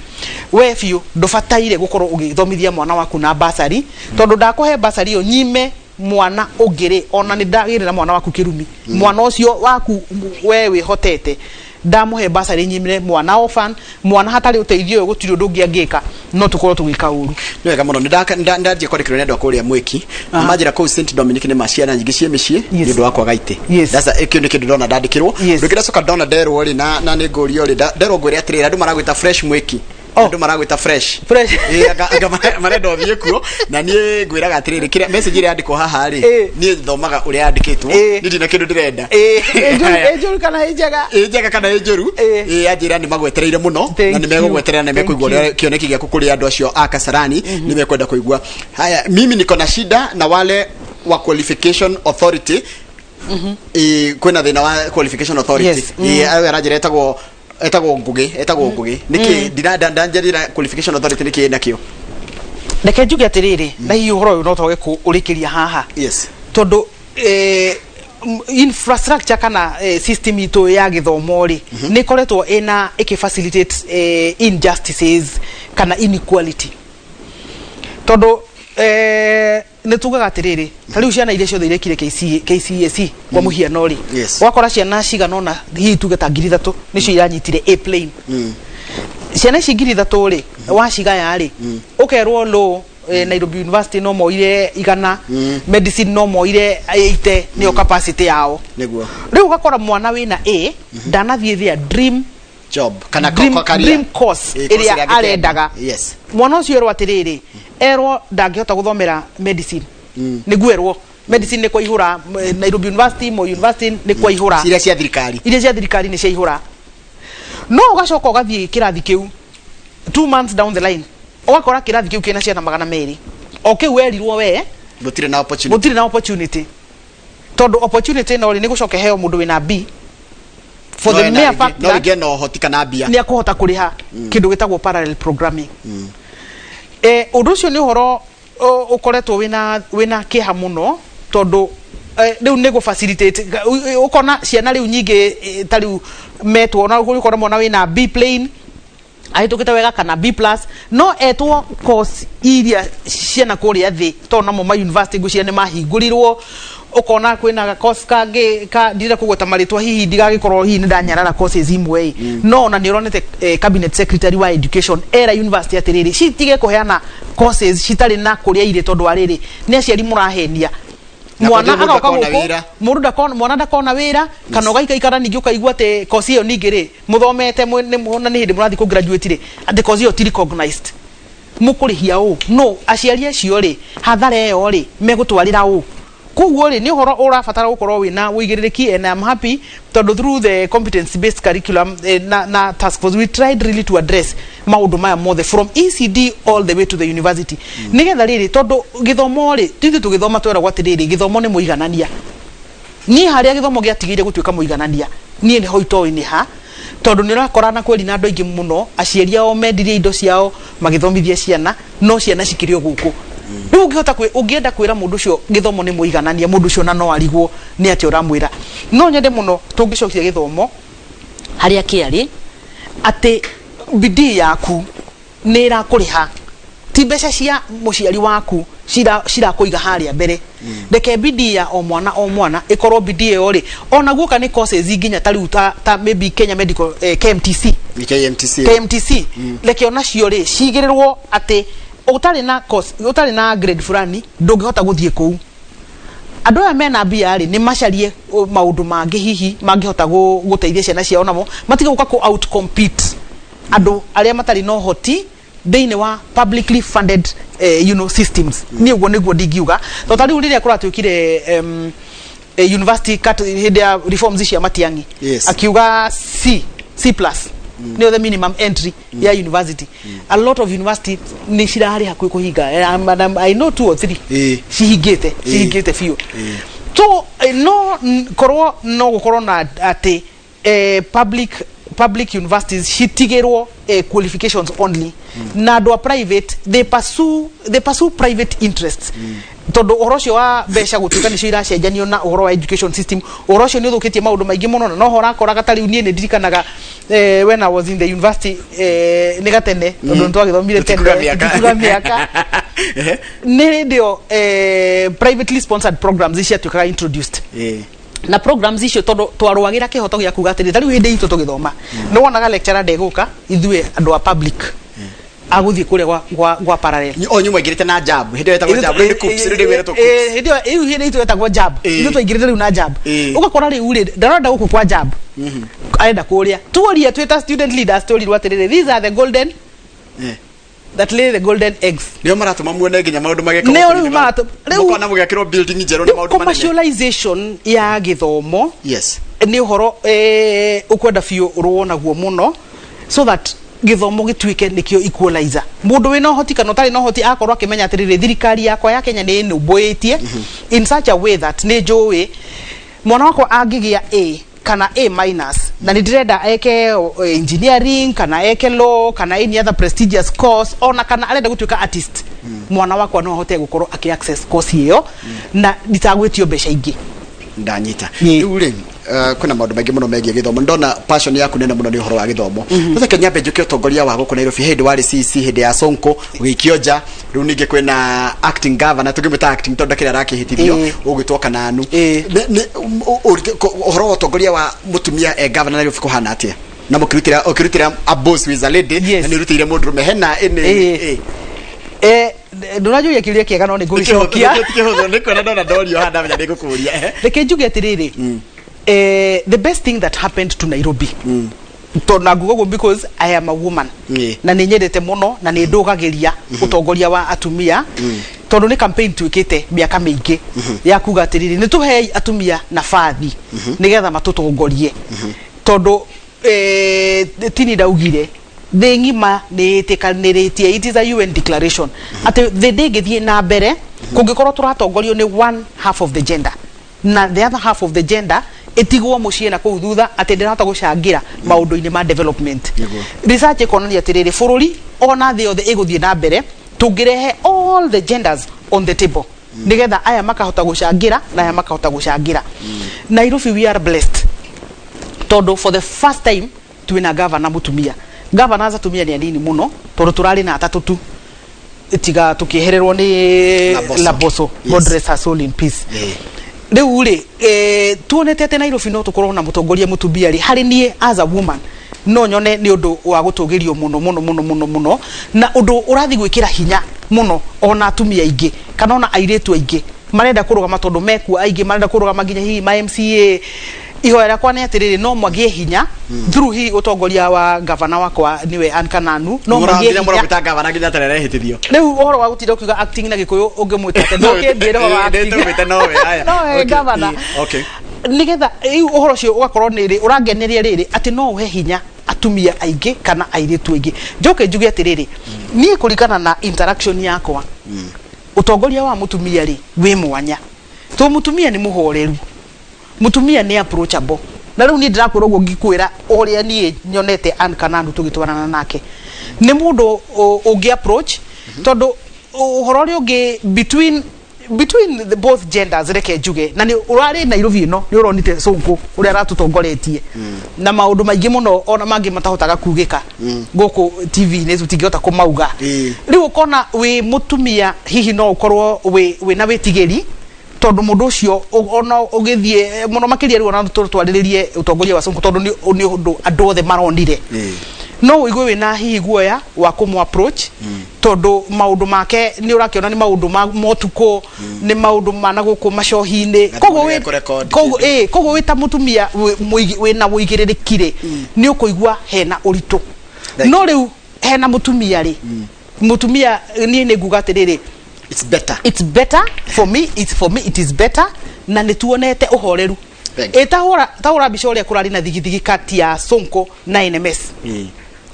we biũ ndũbataire gũkorwo ũgĩthomithia mwana waku na basari, tondũ ndakũhe basari ĩyo nyime mwana ũngĩ rĩ, ona nĩ ndagĩrĩra mwana waku kĩrumi. Mwana ũcio waku we wĩhotete, ndamũhe basari nyimire mwana orphan, mwana hatarĩ ũteithio ũyũ gũtirĩ ũndũ ũngĩ angĩka, no tũkorwo tũgĩka ũru. Nĩ wega mũno. Nĩ ndanjia kwandĩkĩrwo nĩ andũ a kũrĩa Mwĩki na manjĩra kũu St Dominic nĩ ma ciana nyingĩ ciĩ mĩciĩ nĩ ũndũ wa kwaga itĩ. That's kĩu nĩ kĩndũ ndona ndandĩkĩrwo. Ũndũ ũngĩ ndacoka ndona nderwo rĩ, na nĩ ngũrio rĩ, nderwo ngwĩre atĩrĩrĩ, andũ maragwĩta Fresh Mwĩki. Oh. Andũ maragwĩta Fresh. Fresh. Ĩĩ, anga marenda ũthiĩ kuo, na niĩ ngwĩraga atĩrĩrĩ, kĩrĩa message ĩrĩa yandĩkwo haha rĩ, niĩ thomaga ũrĩa yandĩkĩtwo. Niĩ ndina kĩndũ ndĩrenda. Ĩ njũru kana ĩ njega? Ĩ njega kana ĩ njũru. Ĩ anjĩra nĩ magwetereire mũno. Thank Na nĩ megũgweterera na you. nĩ mekũigua Thank you. ũrĩa kĩoneki gĩaku kũrĩ andũ acio a Kasarani nĩ mekwenda kũigua. Haya, mimi niko na shida na wale wa qualification authority. Ĩ, kwĩna thĩna wa qualification authority. Ĩ, ayo aranjĩra etagwo Ngũgĩ, etagwo Ngũgĩ nĩkĩ ndanjĩra qualification authority nĩkĩ nakĩo. Reke njuge atĩrĩrĩ, na hihi ũhoro ũyũ no twage kũũrĩkĩria haha, tondũ Infrastructure kana system itũ ya gĩthomo rĩ, nĩ ĩkoretwo ĩna ĩkĩ facilitate injustices kana inequality, tondũ nĩ tugaga atĩrĩrĩ, ta rĩu ciana iria ciothe irekire KC, KCSE kwa mũhiano rĩ, wakora ciana cigana ũna, hihi tuge ta 3,000 nĩcio iranyitire A plain. Ciana ici 3,000 rĩ, wacigaya rĩ, ũkerwo law Nairobi University no moire 100, medicine no moire 80, nĩyo capacity yao. Rĩu ũgakora mwana wĩna A ndanathiĩ their dream job kana dream, career. Dream course Eh, course ĩrĩa ĩrĩa angĩkenda. arendaga. Mwana ũcio erwo atĩrĩrĩ, erwo ndangĩhota gũthomera medicine, nĩguo erwo medicine nĩ kwaihũra, Nairobi University, Moi University nĩ kwaihũra. Iria cia thirikari. Iria cia thirikari nĩ ciaihũra. No ũgacoka ũgathiĩ kĩrathi kĩu 2 months down the line, ũgakora kĩrathi kĩu kĩna ciana 200, o kĩu werirwo we gũtirĩ na opportunity. Gũtirĩ na opportunity, tondũ opportunity ĩno rĩ, nĩ gũcoka heo mũndũ wĩna B for No the ena mere fact no that rĩngĩ ena ũhoti kana mbia. Nĩ akũhota kũrĩha kĩndũ gĩtagwo parallel programming. Ũndũ ũcio nĩ ũhoro ũkoretwo wĩna kĩeha mũno, tondũ rĩu nĩ gũ facilitate ũkona ciana rĩu nyingĩ, ta rĩu metwo na ũkona mwana wĩna B plain ahĩtũkĩte wega kana B plus, no etwo course iria ciana kũrĩa thĩ, tondũ namo ma university ngwĩciria nĩ mahingũrirwo. Ũkona kwĩna course kangĩ ka ndirenda kũgweta marĩtwa, hihi ndigagĩkorwo hihi nĩ ndanyarara courses imwe ĩ. No ona nĩ ũronete cabinet secretary wa education era university atĩrĩrĩ, citige kũheana courses citarĩ na kũrĩa irĩ, tondũ wa rĩrĩ, nĩ aciari mũrahenia. Na Mwana kũndĩ mũndũ agoka ndakona gũkũ wĩra. Mũndũ ndakona, mwana ndakona wĩra, kana ũgaikaikara ningĩ ũkaigua atĩ course ĩyo ningĩ rĩ, mũthomete na nĩ hĩndĩ mũrathiĩ kũ graduate rĩ, atĩ course ĩyo ti recognized, mũkũrĩhia ũ? No aciari acio rĩ, hathara ĩyo rĩ, megũtwarĩra ũ? Koguo rĩ, nĩ ũhoro ũrabatara gũkorwo wĩna ũigĩrĩrĩki, and I'm happy tondũ through the competence based curriculum na task force, we tried really to address maũndũ maya mothe from ECD all the way to the university, nĩgetha rĩrĩ, tondũ gĩthomo rĩ, tithuĩ tũgĩthoma tweragwo atĩrĩrĩ, gĩthomo nĩ mũiganania. Niĩ harĩa gĩthomo gĩatigĩire gũtuĩka mũiganania, niĩ nĩho itoĩ nĩ ha, tondũ nĩ ũrakora na kweri na andũ aingĩ mũno aciari ao mendirie indo ciao magĩthomithia ciana, no ciana cikĩrĩ o gũkũ. Rĩu ũngĩhota ũngĩenda kwĩra mũndũ ũcio gĩthomo nĩ mũiganania, mũndũ ũcio na no arigwo nĩ atĩa ũramwĩra. No nyende mũno tũngĩcokia gĩthomo harĩa kĩarĩ, atĩ bidii yaku nĩ ĩrakũrĩha, ti mbeca cia mũciari waku cirakũiga harĩa mbere. Reke bidii ya o mwana o mwana ĩkorwo bidii ĩyo rĩ, ona guoka nĩ courses nginya ta rĩu ta maybe Kenya Medical, KMTC. KMTC. KMTC, reke onacio rĩ cigĩrĩrwo atĩ ũtarĩ na course, ũtarĩ na grade fulani, ndũngĩhota gũthiĩ kũu. Andũ aya mena mbia rĩ, nĩ macarie maũndũ mangĩ hihi mangĩhota gũteithia ciana ciao namo, matige gũka kũ out compete andũ arĩa matarĩ na ũhoti thĩinĩ wa publicly funded systems. Niĩ ũguo nĩguo ndingiuga, tondũ ta rĩu rĩrĩa kũratuĩkire university cut hĩndĩ ya reforms cia Matiang'i, akiuga C, C plus nĩyo the minimum entry ya university. A lot of university nĩ cirarĩ hakuhĩ kũhinga. I know two or three cihingĩte, cihingĩte biũ. So no korwo no gũkorwo na atĩ public universities citigĩrwo qualifications only, na andũ a private they pursue private interests, tondũ ũhoro ũcio wa mbeca gũtuĩka nĩcio iracenjanio na ũhoro wa education system, ũhoro ũcio nĩ ũthũkĩtie maũndũ maingĩ mũno. Na noho ũrakoraga ta rĩu niĩ nĩ ndirikanaga when I was in the university, nĩ gatene, tondũ nĩ twagĩthomire tene. Tũtikuga mĩaka. Tũtikuga mĩaka. Nĩ hĩndĩ ĩyo privately sponsored programs ciatuĩkaga introduced, na programs icio, tondũ twarũagĩra kĩhoto gĩa kuga atĩrĩ, ta rĩu hĩndĩ itũ tũgĩthoma, nĩ wonaga lecturer ndegũka, ithuĩ andũ a public agũthiĩ kũrĩa gwa parallel. O nyuma ingĩrĩte na JAB, hĩndĩ ĩyo ĩtagwo JAB, rĩu nĩ KUCCPS, rĩu nĩ gwĩtwo KUCCPS. Hĩndĩ ĩyo rĩu hĩndĩ itũ yetagwo JAB. Ithuĩ twaingĩrĩte rĩu na JAB. Ũgakora rĩu rĩ, ndarenda gũkũ kwa JAB, arenda kũrĩa. Tuoria twĩ ta student leaders, tũrirwo atĩrĩrĩ, these are the golden that lay the golden eggs. Nĩo maratũma muone nginya maũndũ magekwo. Nĩo rĩu rĩu- Mũkona mũgĩakĩrwo building njerũ na Rĩu maũndũ manene. Commercialization ya gĩthomo nĩ ũhoro ũkwenda biũ ũrũo naguo mũno, so that gĩthomo gĩtuĩke nĩkĩo equalizer. Mũndũ wĩna ũhoti kana ũtarĩ na ũhoti akorwo akĩmenya atĩrĩrĩ, thirikari yakwa ya Kenya nĩ ĩnũmbũĩtie in such a way that nĩ njũĩ mwana wakwa angĩgĩa A kana A minus, na nĩ ndĩrenda eke engineering kana eke law kana any other prestigious course, ona kana arenda gũtuĩka artist, mwana wakwa no ahote gũkorwo akĩ access course ĩyo na nditagwĩtio mbeca ingĩ. Ndanyita. Ĩĩ. Rĩu rĩ, kwĩna maũndũ maingĩ mũno megiĩ gĩthomo. Ndona passion yaku nene mũno nĩ ũhoro wa gĩthomo. Sasa kenya nyambe njũke ũtongoria wa gũkũ Nairobi. Hĩndĩ warĩ CC hĩndĩ ya Sonko, ũgĩikio nja. Rĩu ningĩ kwĩna acting governor, tũngĩmwĩta acting tondũ ndakĩrĩ arakĩhĩtithio, ũgwĩtwo Kananu. Ũhoro wa ũtongoria wa mũtumia e governor Nairobi kũhana atĩa? Na mũkĩrutĩra, ũkĩrutĩra a boss with a lady, na nĩ ũrutĩire mũndũrũme hena ĩnĩ? Ndũranjũria kĩũria kĩega, no nĩ ngũgĩcokia. Kĩhũthũ nĩ kuona ndona ndorio haha, ndamenya nĩ ngũkũria. Reke njuge atĩrĩrĩ, the best thing that happened to Nairobi, tondũ na nguga ũguo because I am a woman, na nĩ nyendete mũno na nĩ ndũgagĩria ũtongoria wa atumia, tondũ nĩ campaign twĩkĩte mĩaka mĩingĩ ya kuga atĩrĩrĩ, nĩ tũhei atumia nabathi nĩgetha matũtongorie, tondũ tini ndaugire thĩ ng'ima nĩ ĩtĩkanĩrĩtie, it is a UN declaration, atĩ thĩ ndĩngĩthiĩ na mbere kũngĩkorwo tũratongorio nĩ one half of the gender na the other half of the gender ĩtigwo mũciĩ na kũu thutha, atĩ ndĩrahota gũcangĩra maũndũ-inĩ ma development. Research ĩkonania atĩrĩrĩ, bũrũri ona thĩ yothe ĩgũthiĩ na mbere tũngĩrehe all the genders on the table, nĩgetha aya makahota gũcangĩra na aya makahota gũcangĩra. Nairobi, we are blessed, tondũ for the first time twĩna governor mũtumia. Governors atumia nĩ anini mũno, tondũ tũrarĩ na atatũ tu, tiga tũkĩehererwo nĩ Laboso. Laboso. God rest her soul in peace. Rĩu rĩ, tuonete atĩ Nairobi no tũkorwo na mũtongoria mũtumia rĩ, harĩ niĩ as a woman no nyone nĩ ũndũ wa gũtũgĩrio mũno mũno mũno mũno mũno, na ũndũ ũrathiĩ gwĩkĩra hinya mũno ona atumia aingĩ kana ona airĩtu aingĩ marenda kũrũgama, tondũ mekuo aingĩ marenda kũrũgama nginya hihi ma MCA. Ihoya rĩakwa nĩ atĩrĩrĩ, no magĩe hinya through hihi ũtongoria wa gavana wakwa, nĩwe Ann Kananu, no magĩe nginya hinya. Mũramwĩta gavana nginya atarerehĩtithio. Rĩu ũhoro wa gũtinda ũkiuga acting na Gĩkũyũ, ũngĩmwĩta atĩa? Ndũkĩnjĩre ũhoro wa acting. Nĩtũmwĩte nowe, haya. Nowe gavana. Nigetha rĩu ũhoro ũcio ũgakorwo nĩ rĩ ũrangeneria rĩrĩ, atĩ no ũhe hinya atumia aingĩ kana airĩtu aingĩ. Njoke njuge atĩrĩrĩ, niĩ kũringana na interaction yakwa, ũtongoria wa mũtumia rĩ wĩ mwanya, to mũtumia nĩ mũhoreru, mũtumia nĩ approachable. Na rĩu niĩ ndĩrakwĩra ũguo ngĩkwĩra ũrĩa niĩ nyonete Ann Kananu tũgĩtwarana nake, nĩ mũndũ ũngĩ approach, tondũ ũhoro ũrĩa ũngĩ between the both genders, reke njuge, na nĩ ũrarĩ Nairobi ĩno, nĩ ũronite Sonko ũrĩa aratũtongoretie na maũndũ maingĩ mũno ona mangĩ matahotaga kugĩka gũkũ TV-inĩ, tũtingĩhota kũmauga. Rĩu ũkona wĩ mũtumia hihi no ũkorwo wĩ na wĩtigĩri, tondũ mũndũ ũcio ona ũgĩthiĩ mũno makĩria rĩu ona twarĩrĩrie ũtongoria wa Sonko, tondũ nĩ ũndũ andũ othe maronire, no ũigue wĩna hihi guoya wa kũmũ approach, tondũ maũndũ make nĩ ũrakĩona nĩ maũndũ ma motukũ, nĩ maũndũ ma na gũkũ macohi-inĩ. Na Koguo nĩ kũrekondi koguo kĩndũ. Koguo wĩ ta mũtumia wĩna wũigĩrĩrĩki rĩ, nĩ ũkũigua hena ũritũ. Thank No rĩu hena mũtumia rĩ, mũtumia niĩ nĩ nguga atĩrĩrĩ, It's better. It's better for me, it's for me it is better, na nĩ tuonete ũhoreru. Thank you. Ĩ tahũra mbica ũrĩa kũrarĩ na thigithigi kati ya Sonko na NMS.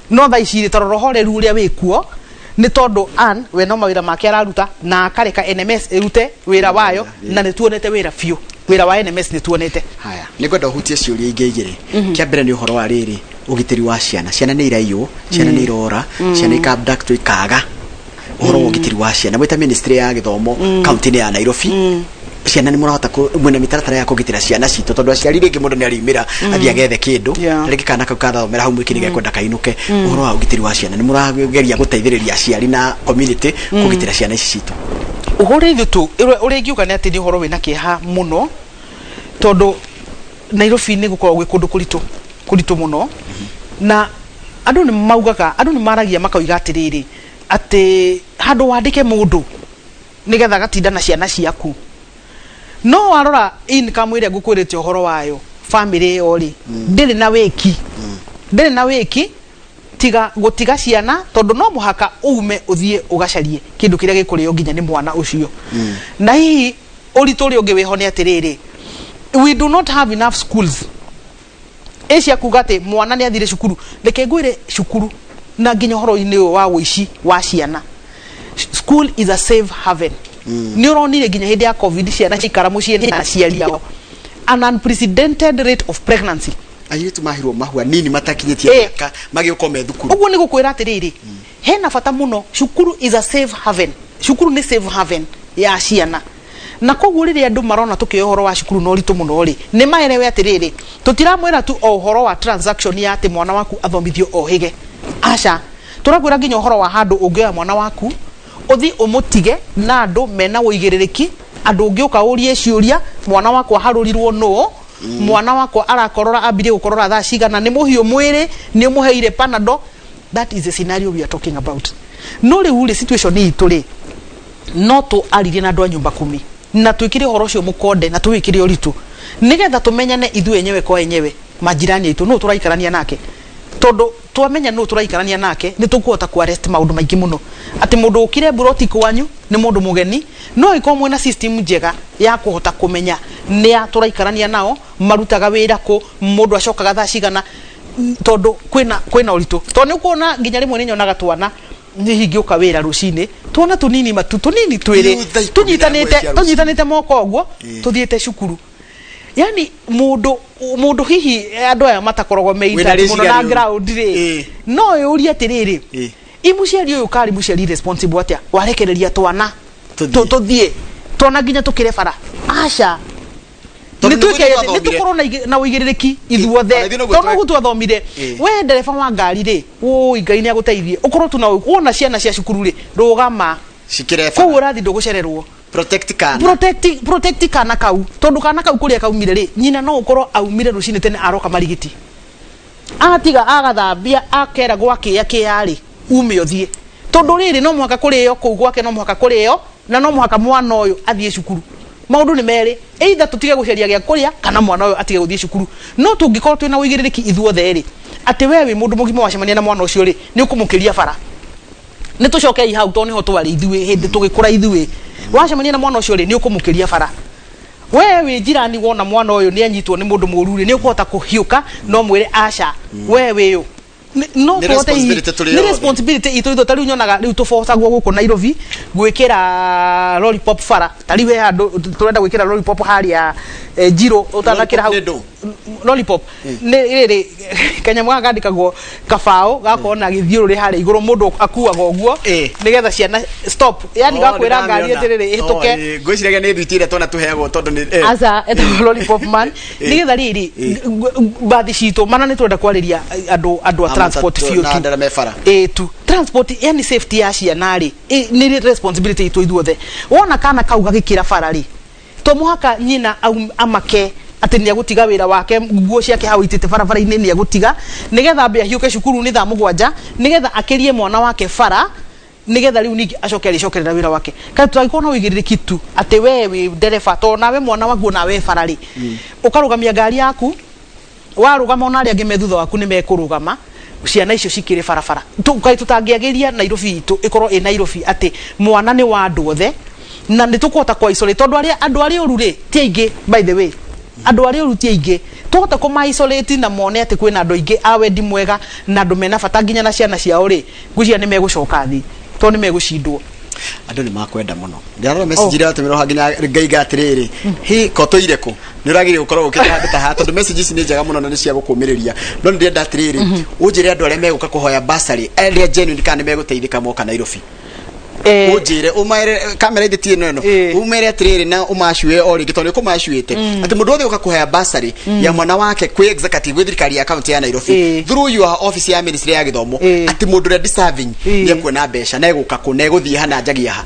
No thaa ici rĩ, tarora ũhoreru ũrĩa wĩkuo, nĩ tondũ Ann we no mawĩra make araruta na akareka NMS ĩrute wĩra wayo, na nĩ tuonete wĩra biũ, wĩra wa NMS nĩ tuonete. Haya, nĩ ngwenda ũhutie ciũria ingĩ igĩrĩ. Kĩa mbere nĩ ũhoro wa rĩrĩ, ũgitĩri wa ciana. Ciana nĩ iraiywo, ciana nĩ irora, ciana ika-abductwo ikaga. Ũhoro wa ũgitĩri wa ciana, mwĩta ministry ya gĩthomo kaunti-inĩ ya Nairobi, ciana nĩ mũrahota mwĩna mĩtaratara ya kũgitĩra ciana citũ? Tondũ aciari rĩngĩ mũndũ nĩ ariumĩra athiĩ agethe kĩndũ, na rĩngĩ kana kau kathomera hau mwĩkĩ nĩ gekwenda kainũke. Ũhoro wa ũgitĩri wa ciana, nĩ mũrageria gũteithĩrĩria aciari na community kũgitĩra ciana ici citũ? Ũhoro ithuĩ tu ũrĩa ingiuga nĩ atĩ nĩ ũhoro wĩna kĩeha mũno, tondũ Nairobi nĩ gũkoragwo gwĩ kũndũ kũritũ, kũritũ mũno, na andũ nĩ maugaga, andũ nĩ maragia makoiga atĩrĩrĩ, atĩ handũ wandĩke mũndũ nĩgetha agatinda na ciana ciaku. No warora income ĩrĩa ngũkwĩrĩte ũhoro wayo, family ĩyo rĩ ndĩrĩ na wĩki, ndĩrĩ na wĩki tiga gũtiga ciana, tondũ no mũhaka ume ũthiĩ ũgacarie kĩndũ kĩrĩa gĩkũrĩo nginya nĩ mwana ũcio. Na hihi ũritũ ũrĩa ũngĩ wĩho nĩ atĩrĩrĩ, we do not have enough schools ĩ cia kuga atĩ mwana nĩ athire cukuru. Reke ngwĩre, cukuru na nginya ũhoro-inĩ ũyũ wa ũici wa ciana, school is a safe haven. Nĩ ũronire nginya hĩndĩ ya COVID ciana ciaikara mũciĩ na aciari ao, an unprecedented rate of pregnancy. Airĩtu mahirwo mahua nini matakinyĩtie mĩaka magĩũka me thukuru. Ũguo nĩ gũkwĩra atĩrĩrĩ, hena bata mũno, cukuru is a safe haven, cukuru nĩ safe haven ya ciana. Na koguo rĩrĩa andũ marona tũkĩoya ũhoro wa cukuru na ũritũ mũno rĩ, nĩ maelewe atĩrĩrĩ, tũtiramwĩra tu o ũhoro wa transaction ya atĩ mwana waku athomithio ohĩge. Aca, tũrakwĩra nginya ũhoro wa handũ ũngĩoya mwana waku ũthi ũmũtige na andũ mena ũigĩrĩrĩki, andũ ũngĩũka ũrie ciũria, mwana wakwa harũrirwo nũ, mwana wakwa arakorora, ambirie gũkorora thaa cigana, nĩ mũhiũ mwĩrĩ, nĩ ũmũheire Panadol. That is the scenario we are talking about. No rĩu rĩ, situation itũ rĩ, no tũaririe na andũ a nyumba kumi na twĩkĩre ũhoro ũcio mũkonde na tũwĩkĩre ũritũ, nĩgetha tũmenyane ithuĩ enyewe kwa enyewe, majirani aitũ, nũ tũraikarania nake. Tondũ twamenya nũ tũraikarania nake, nĩ tũkũhota ku arrest maũndũ maingĩ mũno. Atĩ mũndũ ũkire mburoti kwanyu nĩ mũndũ mũgeni, no ĩkorwo mwĩna system njega ya kũhota kũmenya nĩa tũraikarania nao, marutaga wĩra kũ, mũndũ acokaga thaa cigana, tondũ kwĩna ũritũ. Tondũ nĩ ũkuona nginya rĩmwe nĩ nyonaga twana nĩ hingĩũka wĩra rũcinĩ, twana tũnini matu tũnini twĩrĩ, Rĩu thaa 11 tũnyitanĩte cia rũcinĩ. Tũnyitanĩte moko ũguo, tũthiĩte cukuru. Yani mũndũ hihi andũ aya matakoragwo me Wĩna interest mũno na rĩciria rĩũru. ground rĩ, no yũrie atĩrĩrĩ, i mũciari ũyũ karĩ mũciari responsible atĩa warekereria twana Tũthiĩ. Tũthiĩ twana nginya tũkĩre bara? Aca. Tondũ Nĩ nĩguo twĩke ithuĩ atĩ- nĩ twathomire. tũkorwo na ũigĩrĩrĩki ithuothe. Ona ithuĩ noguo Tondũ noguo twathomire. We ndereba wa ngari rĩ, ũi Ngai nĩ agũteithie ũkorwo tu na wona ciana cia cukuru rĩ, rũgama. Cikĩre Kũu bara. ũrathi ndũgũcererwo. Protect kana. Protect kana kau, tondu kana kau kuria kaumire ri, nyina no ukorwo aumire rucini tene, aroka marigiti, atiga agathambia, akera gwakia kia ri ume uthie, tondu riri no muhaka kurio kuu gwake, no muhaka kurio, na no muhaka mwana uyu athie cukuru. Maundu ni meri, either tutige guceria gia kuria kana mwana uyu atige guthie cukuru. No tungikorwo twina uigiririki ithuothe ri, ati we wi mundu mugima, wacemania na mwana ucio ri, ni ukumukiria bara. Nä tå cokei hau, tondå nä ho twarä ithuä hä ndä tå gä kå ra ithuä. Wacemania na mwana ũcio rĩ, nĩ ũkũmũkĩria bara. We wĩ njirani, wona mwana ũyũ nĩ anyitwo nĩ mũndũ mũru rĩ, nĩ ũkũhota kũhiũka no mwĩre aca, we wĩyũ. No Nĩ tũhote hihi- responsibility tũrĩ nĩ othe. responsibility itũ ithuĩ. Ta rĩu nyonaga rĩu tũbocagwo gũkũ Nairobi gwĩkĩra lollipop bara. Ta rĩu he handũ tũrenda gwĩkĩra lollipop harĩa Njirũ ũtanakĩra hau. Lollipop nĩ ndũ? Lollipop nĩ rĩrĩ kanyamũ gaka kandĩkagwo kabaũ, gakorwo na gĩthiũrũrĩ harĩa igũrũ, mũndũ akuaga ũguo nĩgetha ciana stop, yani Oh, gakwĩra ngari nĩndamĩona. atĩrĩrĩ, Oh, ĩhĩtũke. Ngwĩciragia nĩ thwiti ĩrĩa twana tũheagwo tondũ nĩ Aca, etagwo lollipop man. Nĩgetha rĩrĩ, mbathi citũ mana nĩ twenda kwarĩria andũ a A transport matatũ biũ na tu. andũ arĩa me bara. Ĩ tu transport, yani safety ya ciana rĩ, nĩ responsibility itũ ithuothe. Wona kana kau gagĩkĩra bara rĩ, to mũhaka nyina amake atĩ nĩ agũtiga wĩra wake, nguo ciake hau itĩte barabara-inĩ, nĩ agũtiga nĩgetha ambe ahiũke cukuru nĩ thaa 7, nĩgetha akĩrie mwana wake bara, nĩgetha rĩu ningĩ acoke arĩcokerera wĩra wake. Kana tũtangĩkorwo na ũigĩrĩrĩki tu atĩ we wĩ ndereba, tondũ nawe mwana waku onawe bara rĩ, ũkarũgamia ngari yaku, warũgama ona arĩa angĩ me thutha waku nĩ mekũrũgama, ciana icio cikĩrĩ barabara. Kaĩ tũtangĩagĩria Nairobi itũ ĩkorwo ĩ Nairobi atĩ mwana nĩ wa andũ othe, na nĩ tũkũhota kwa isolate, tondũ arĩa andũ arĩa ũru rĩ ti aingĩ. By the way, andũ arĩa ũru ti aingĩ. Twahota kũma isolate na mone atĩ kwĩna andũ aingĩ a wendi mwega na andũ mena bata nginya na ciana ciao rĩ, ngwĩciria nĩ megũcoka thĩ, tondũ nĩ megũcindwo. Andũ nĩ makwenda mũno. Ndĩrarora message iria watũmĩrwo haha, nginya ngaiga atĩrĩrĩ, hi kotũire kũ nĩ ũragĩrĩire gũkorwo ũkĩte handũ ta haha, tondũ message ici nĩ njega mũno na nĩ cia gũkũmĩrĩria. No nĩ ndĩrenda atĩrĩrĩ, ũnjĩre andũ arĩa megũka kũhoya bursary arĩa genuine, kana nĩ megũteithĩka moka Nairobi. Ũnjĩre, ũmere kamera ithĩ ti ĩno. Ũmere atĩrĩrĩ na ũmacue o rĩngĩ, tondũ nĩ ũkũmacuĩte, atĩ mũndũ wothe ũka kũhoya bursary ya mwana wake kwĩ executive, gwĩ thirikari ya county ya Nairobi, through your office ya ministry ya gĩthomo, atĩ mũndũ ũrĩa deserving nĩ ekuona mbeca, na egũka kũ, na egũthiĩ ha, na njagia ha?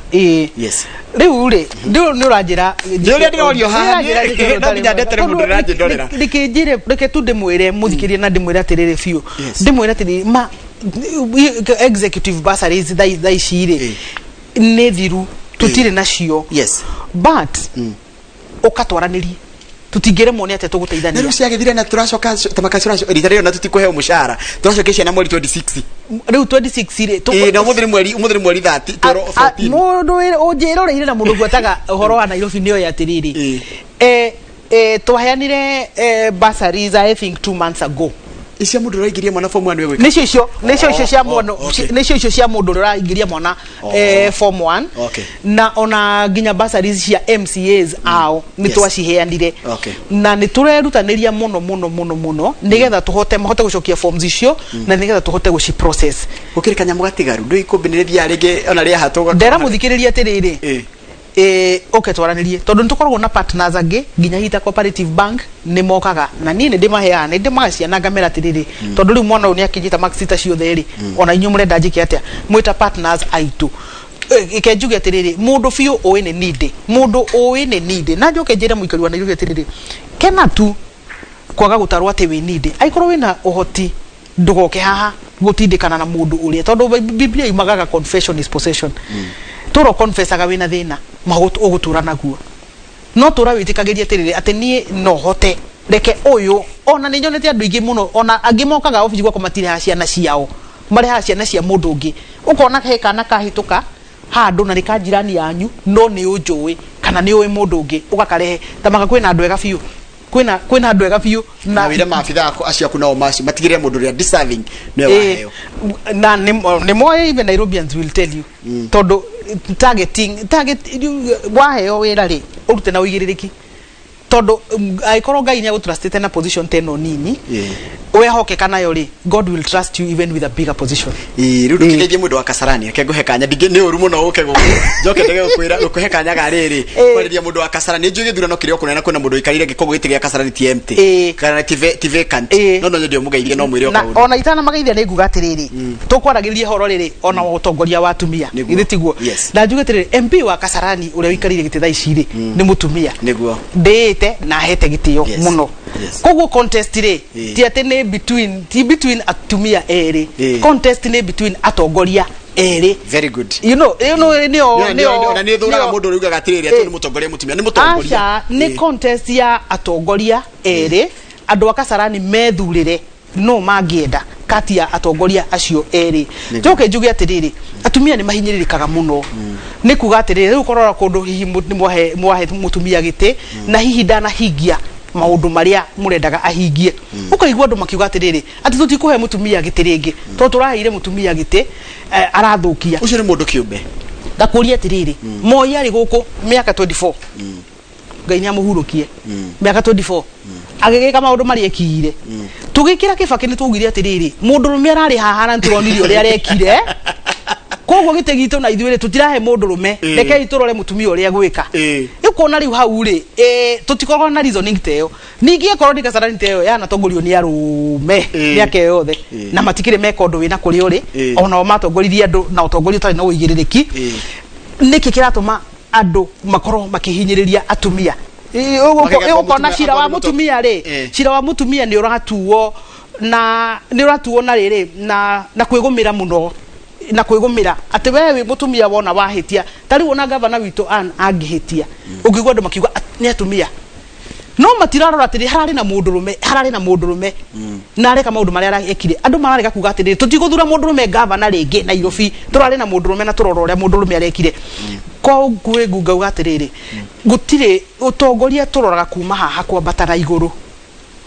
Yes. Rĩu rĩ, rĩu nĩ ũranjĩra. Nĩ ũrĩa ndĩrorio haha, Nĩ ũranjĩra njĩke no nginya ndetere mũndũ ũrĩa ũranjĩndorera. Reke njĩre, reke tu ndĩmwĩre mũthikĩrie na ndĩmwĩre atĩrĩrĩ biũ. Ndĩmwĩre atĩrĩrĩ, ma executive bursaries thaa ici rĩ, nĩ thiru, tũtirĩ nacio. But ũkatwaranĩrie, tũtingĩremwo nĩ atĩa Na tũgũteithania. Rĩu ciagĩthire na tũracoka tamaka rita rĩrĩ, na tũtikũheo mũcara, tũracokia ciana mweri 26. Rĩu 26 rĩ, Ĩĩ, na ũmũthĩ nĩ mweri 30, twĩrwo 14. Mũndũ ũnjĩroreire na mũndũ ũbuataga ũhoro wa Nairobi nĩ oĩ atĩrĩrĩ, twaheanire bursaries I think 2 months ago. Icia mũndũ ũraingĩria mwana form 1 wĩgwĩka. Nĩcio icio cia Oh, mwana. Nĩcio icio cia mũndũ ũrĩa ũraingĩria mwana form 1. Na ona nginya bursaries cia MCAs ao nĩ twaciheanire. Na nĩ tũrerutanĩria mũno mũno mũno mũno nĩgetha tũhote mahote gũcokia forms icio na nĩgetha tũhote gũci process. Gũkĩrĩ kanyamũ gatigaru ndũĩ ikũmbĩ nĩ rĩthiaga rĩngĩ ona rĩahatwo. Ndera mũthikĩrĩria atĩrĩrĩ, Ũke twaranĩrie, tondũ nĩ tũkoragwo na partners angĩ, nginya hihi ta Cooperative Bank nĩ mokaga, na niĩ nĩ ndĩmaheaga, nĩ ndĩmaga ciana ngamera atĩrĩrĩ, tondũ rĩu mwana ũyũ nĩ akinyĩte marks ta ciothe rĩ, ona inyuĩ mũrenda njĩke atĩa mwĩ ta partners aitũ? Reke njuge atĩrĩrĩ, mũndũ biũ ũĩ nĩ needy, mũndũ ũĩ nĩ needy. Na njoke njĩre mũikari wa Nairobi atĩrĩrĩ, kena tu kwaga gũtarwo atĩ wĩ needy. Angĩkorwo wĩna ũhoti, ndũgoke haha gũtindĩkana na mũndũ ũrĩa, tondũ Biblia yumagaga confession is possession. Tũra confessaga wĩna thĩna ũgũtũra naguo, no tũra wĩtĩkagĩria atĩrĩrĩ, atĩ niĩ no hote, reke ũyũ. Ona nĩ nyonete andũ aingĩ mũno, ona angĩ mokaga obici gwakwa matirehaga ciana ciao, marehaga ciana cia mũndũ ũngĩ. Ũkona he kana kahĩtũka handũ na nĩ ka jirani yanyu, no nĩ ũnjũĩ kana nĩ ũĩ mũndũ ũngĩ, ũgakarehe ta maka. Kwĩna andũ ega biũ, kwĩna andũ ega biũ. Na wĩre maabitha acio aku nao macio matigĩrĩre mũndũ ũrĩa deserving nĩwe waheo. Na nĩ moĩ, even Nairobians will tell you, tondũ targeting, target waheo wĩra rĩ, ũrute na ũigĩrĩrĩki, tondũ angĩkorwo Ngai nĩ agũtrustĩte na position ta ĩno nini, wehokeka nayo rĩ, God will trust you even with a bigger position. Ĩĩ, rĩu ndũkĩgeithie mũndũ wa Kasarani. Reke ngũhe kanya, ndingĩ nĩ ũru mũno ũke gũkũ njoke ndege gũkwĩra gũkũhe kanya ga rĩrĩ kwarĩria mũndũ wa Kasarani. Nĩ njũĩ gĩthurano kĩrĩa o kũnene, kwĩna mũndũ ũikarĩire gĩkũngũ gĩtĩ gĩa Kasarani ti empty kana ti vacant, no nyende ũmũgeithie no mwĩre o na kaũndũ. Ona itanamageithia, nĩ nguga atĩrĩrĩ, tũkwaragĩrĩria horo rĩrĩ ona wa ũtongoria wa atumia. Nĩguo. Githĩ tiguo? Yes. Na njuge atĩrĩrĩ, MP wa Kasarani ũrĩa ũikarĩire gĩtĩ thaa ici rĩ, nĩ mũtumia ndĩĩte na ahete gĩtĩo mũno. Koguo contest rĩ, ti atĩ nĩ between, ti between atumia erĩ. Contest nĩ between atongoria erĩ. Very good. You know nĩo nĩo Ona nĩ thũraga mũndũ ũrĩa ugaga atĩrĩrĩ, atĩ nĩ mũtongoria mũtumia nĩ mũtongoria. Aca, nĩ contest ya atongoria erĩ. Andũ a Kasarani methurĩre no mangĩenda kati ya atongoria acio erĩ. Njoke njuge atĩrĩrĩ, atumia nĩ mahinyĩrĩrĩkaga mũno. Nĩ kuga atĩrĩrĩ, rĩu ũkorora kũndũ hihi nĩ mwahe mũtumia gĩtĩ na hihi ndanahingia maũndũ marĩa mũrendaga ahingie, ũkaigua andũ makiuga atĩrĩrĩ, atĩ tũtikũhe mũtumia gĩtĩ rĩngĩ tondũ tũraheire mũtumia gĩtĩ, arathũkia. Ũcio nĩ mũndũ kĩũmbe. Ngakũria atĩrĩrĩ, Moi arĩ gũkũ mĩaka 24, Ngai nĩ amũhurũkie, mĩaka 24 agĩgĩka maũndũ marĩa ekire. Tũgĩkĩra Kĩbakĩ, nĩ twaugire atĩrĩrĩ, mũndũrũme ararĩ haha na nĩtũronire ũrĩa arekire, koguo gĩtĩ gitũ na ithuĩ rĩ, tũtirahe mũndũrũme, rekei tũrore mũtumia ũrĩa gwĩka. Rĩu kuona rĩu hau rĩ, tũtikoragwo na reasoning ta ĩyo. Ningĩ ĩkorwo nĩ Kasarani ta ĩyo yanatongorio nĩ arũme mĩaka ĩyo yothe, na matikĩrĩ meka ũndũ wĩna kũrĩa ũrĩ, onao matongoririe andũ na ũtongoria ũtarĩ na ũigĩrĩrĩki. Nĩkĩ kĩratũma andũ makorwo makĩhinyĩrĩria atumia? Makĩgamba Ũkona mũtumia cira wa akorwo nĩ mũtumia rĩ, cira wa mũtumia nĩ ũratuo na nĩ ũratuo na rĩrĩ na kwĩgũmĩra mũno, na kwĩgũmĩra atĩ we wĩ mũtumia wona wahĩtia. Ta rĩu ona gavana witũ Ann angĩhĩtia, ũngĩigua andũ makiuga nĩ atumia, no matirarora atĩrĩ, hararĩ na mũndũrũme, hararĩ na mũndũrũme na areka maũndũ marĩa arekire. Andũ mararega kuga atĩrĩrĩ, tũtigũthura mũndũrũme gavana rĩngĩ Nairobi, tũrarĩ na mũndũrũme na tũrora ũrĩa mũndũrũme arekire. Kwa ũguo ngauga atĩrĩrĩ, gũtirĩ ũtongoria, tũroraga kuma haha kwambata na igũrũ.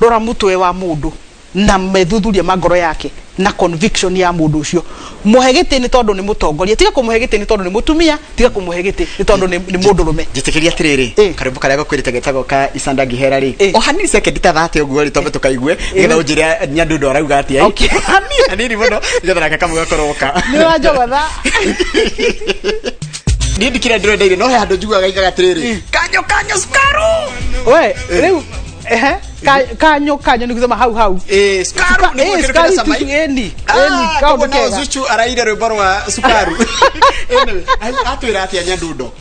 Rora mũtwe wa mũndũ na methuthuria ma ngoro yake na conviction ya mũndũ ũcio. Mũhe gĩtĩ nĩ tondũ nĩ mũtongoria, tiga kũmũhe gĩtĩ nĩ tondũ nĩ mũtumia, tiga kũmũhe gĩtĩ nĩ tondũ nĩ mũndũrũme. Njĩtĩkĩria atĩrĩrĩ, karwĩmbo karĩa gakwĩrĩte getagwo ka Isanda Ngihera rĩ, o hanini, sekendi ta 30 ũguo rĩ, twambe tũkaigue nĩgetha ũnjĩre Nyandundo arauga atĩa. Okay. Hanini hanini mũno, nĩgetha nake kamwe gakorwo ka Nĩ ũranjogotha. Niĩ ndikĩrĩa ndĩrendeire, no he handũ njiguaga igaga atĩrĩrĩ, kanyo kanyo sukaru. We rĩu ehe, kanyo kanyo nĩ kusema hau hau. Sukaru nĩguo kĩndũ sukari kĩna cama. tu, ĩni ĩni. Ah, kaũndũ koguo nao kega. Zuchu araire rwĩmbo rwa sukaru. Anyway, atwĩra atĩa Nyandundo?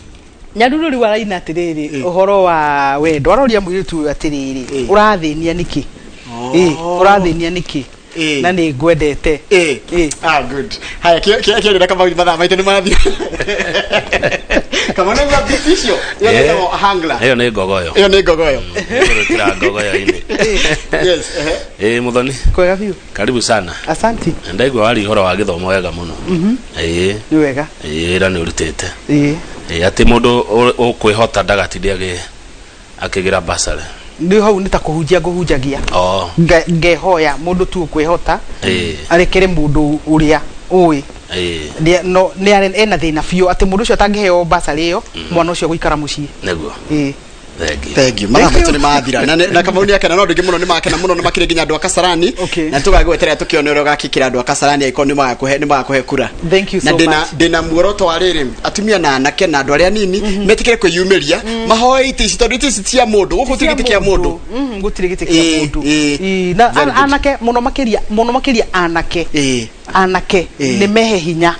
Nyandundo rĩu araina atĩrĩrĩ, ũhoro wa wendo, aroria mũirĩtu ũyũ atĩrĩrĩ, ũrathĩnia nĩkĩ? Ũrathĩnia nĩkĩ? Na nĩ ngwendete. Ah, good. Haya, kĩo kama mathaa maitũ nĩ mathiĩ. Kama nĩ gwa beat icio. Ĩyo ĩtagwo hangla. Ĩyo nĩ ngogoyo. Ĩyo nĩ ngogoyo. Ĩrutĩra ngogoyo-inĩ. Yes, ehe. Ĩ Muthoni. Kwega biũ. Karibu sana. Asanti. Ndaigua wari ũhoro wa gĩthomo wega mũno. Ĩĩ. Nĩ wega. Ĩĩ, wĩra nĩ ũrutĩte. Ĩĩ. Ĩĩ, atĩ mũndũ ũkwĩhota ndagatinde akĩgĩra basarĩ. Nĩ hau nĩ ta kũhunjia ngũhunjagia. Oh. Ngehoya mũndũ tu ũkwĩhota arekere mũndũ ũrĩa ũĩ no nĩ ena thĩna biũ, atĩ mũndũ ũcio atangĩheo basarĩ ĩyo, mwana ũcio gũikara mũciĩ. Nĩguo. Ĩĩ. Thank you. Thank you. Mathaa maitũ nĩ mathira na na Kamau nĩ akena no ndingĩ mũno, nĩ makena mũno na makĩria nginya andũ a Kasarani. Na tũgagweterera tũkĩone ũrĩa ũgakĩkĩra andũ a Kasarani angĩkorwo nĩ magakũhe kura. Thank you Na so ndĩna much. Ndĩna muoroto wa rĩrĩ, atumia na anake na andũ arĩa anini metĩkĩre kwĩyumĩria mahoe itĩ ici, tondũ itĩ ici cia mũndũ gũkũ ti gĩtĩ kĩa mũndũ. Gũtirĩ gĩtĩ kĩa mũndũ. Na Very good. anake mũno makĩria, mũno makĩria anake, anake nĩ mehe hinya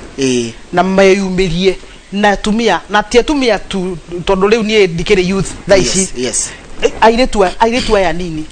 na meyumĩrie, na atumia, na ti atumia tu, tondũ rĩu niĩ ndikĩrĩ youth thaa ici. Airĩtu aya nini,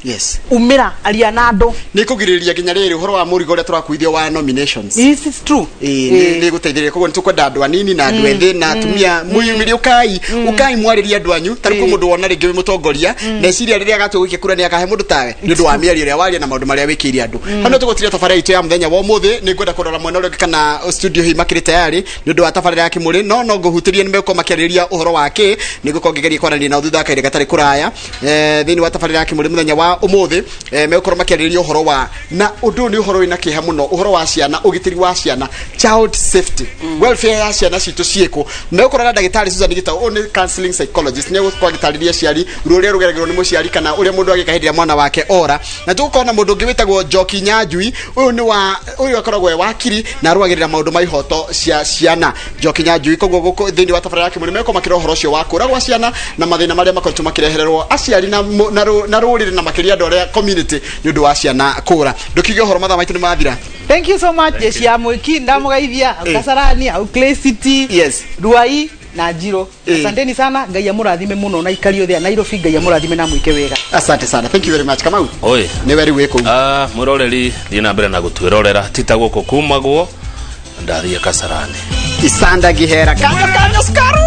umĩra, aria na andũ. Nĩ kũgirĩrĩria nginya rĩrĩ ũhoro wa mũrigo ũrĩa tũrakuithio wa nominations. This is true. Nĩ gũteithĩrĩria. Koguo nĩ tũkwenda andũ anini na andũ ethĩ na atumia mwĩyumĩrie, ũkai, ũkai mwarĩrie andũ anyu. Tarĩ kwĩ mũndũ wona rĩngĩ wĩ mũtongoria meciria rĩrĩa agatua gũikia kura nĩ akahe mũndũ tawe nĩ ũndũ wa mĩario ĩrĩa waria na maũndũ marĩa wĩkĩire andũ. Hau no tũgũtiria tabarĩra itũ ya mũthenya wa ũmũthĩ. Nĩ ngwenda kũrora mwena ũrĩa ũngĩ kana studio hihi makĩrĩ tayari nĩ ũndũ wa tabarĩra ya kĩmũrĩ, no ngũhutĩrie nĩ megũkorwo makĩarĩrĩria ũhoro wa kĩ. Nĩ ngũkorwo ngĩgeria kwaranĩria nao thutha wa kahinda gatarĩ kũraya. Thĩinĩ wa tabarĩra ya kĩmũrĩ mũthenya wa ũmũthĩ, megũkorwo makĩarĩrĩria ũhoro wa, na ũndũ ũyũ nĩ ũhoro wĩna kĩeha mũno, ũhoro wa ciana, ũgitĩri wa ciana, child safety, welfare ya ciana citũ ciĩkũ. Megũkorwo na ndagĩtarĩ Susan Gitau, ũyũ nĩ counseling psychologist, nĩ egũkorwo agĩtarĩria aciari ruo rũrĩa rũgeragĩrwo nĩ mũciari kana ũrĩa mũndũ agĩka hĩndĩ ĩrĩa mwana wake ora. Na tũgũkorwo na mũndũ ũngĩ wĩtagwo Njoki Nyanjui, ũyũ nĩ wa ũyũ akoragwo e wakiri na arũagĩrĩra maũndũ ma ihoto cia ciana, Njoki Nyanjui. Koguo gũkũ thĩinĩ wa tabarĩra ya kĩmũrĩ megũkorwo makĩrora ũhoro ũcio wa kũra gwa ciana na mathĩna marĩa makoretwo makĩrehererwo aciari na na rũrĩrĩ na makĩria andũ arĩa community nĩ ũndũ wa ciana kũra. Ndũkiuge ũhoro, mathaa maitũ nĩ mathira. Thank you so much. Jeshi ya mwiki ndamugeithia au Kasarani, au Clay City, Ruai na Njiro. Asanteni sana, Ngai amũrathime mũno na ikari othe a Nairobi, Ngai amũrathime na mwĩke wega. Asante sana, thank you very much. Kamau. Oi. Nĩ weri wĩ kũu. Ah, mwĩroreri, thiĩ na mbere na gũtwĩrorera tita gũkũ kumagwo ndathiĩ Kasarani. Isanda gihera kanya kanya sukaru.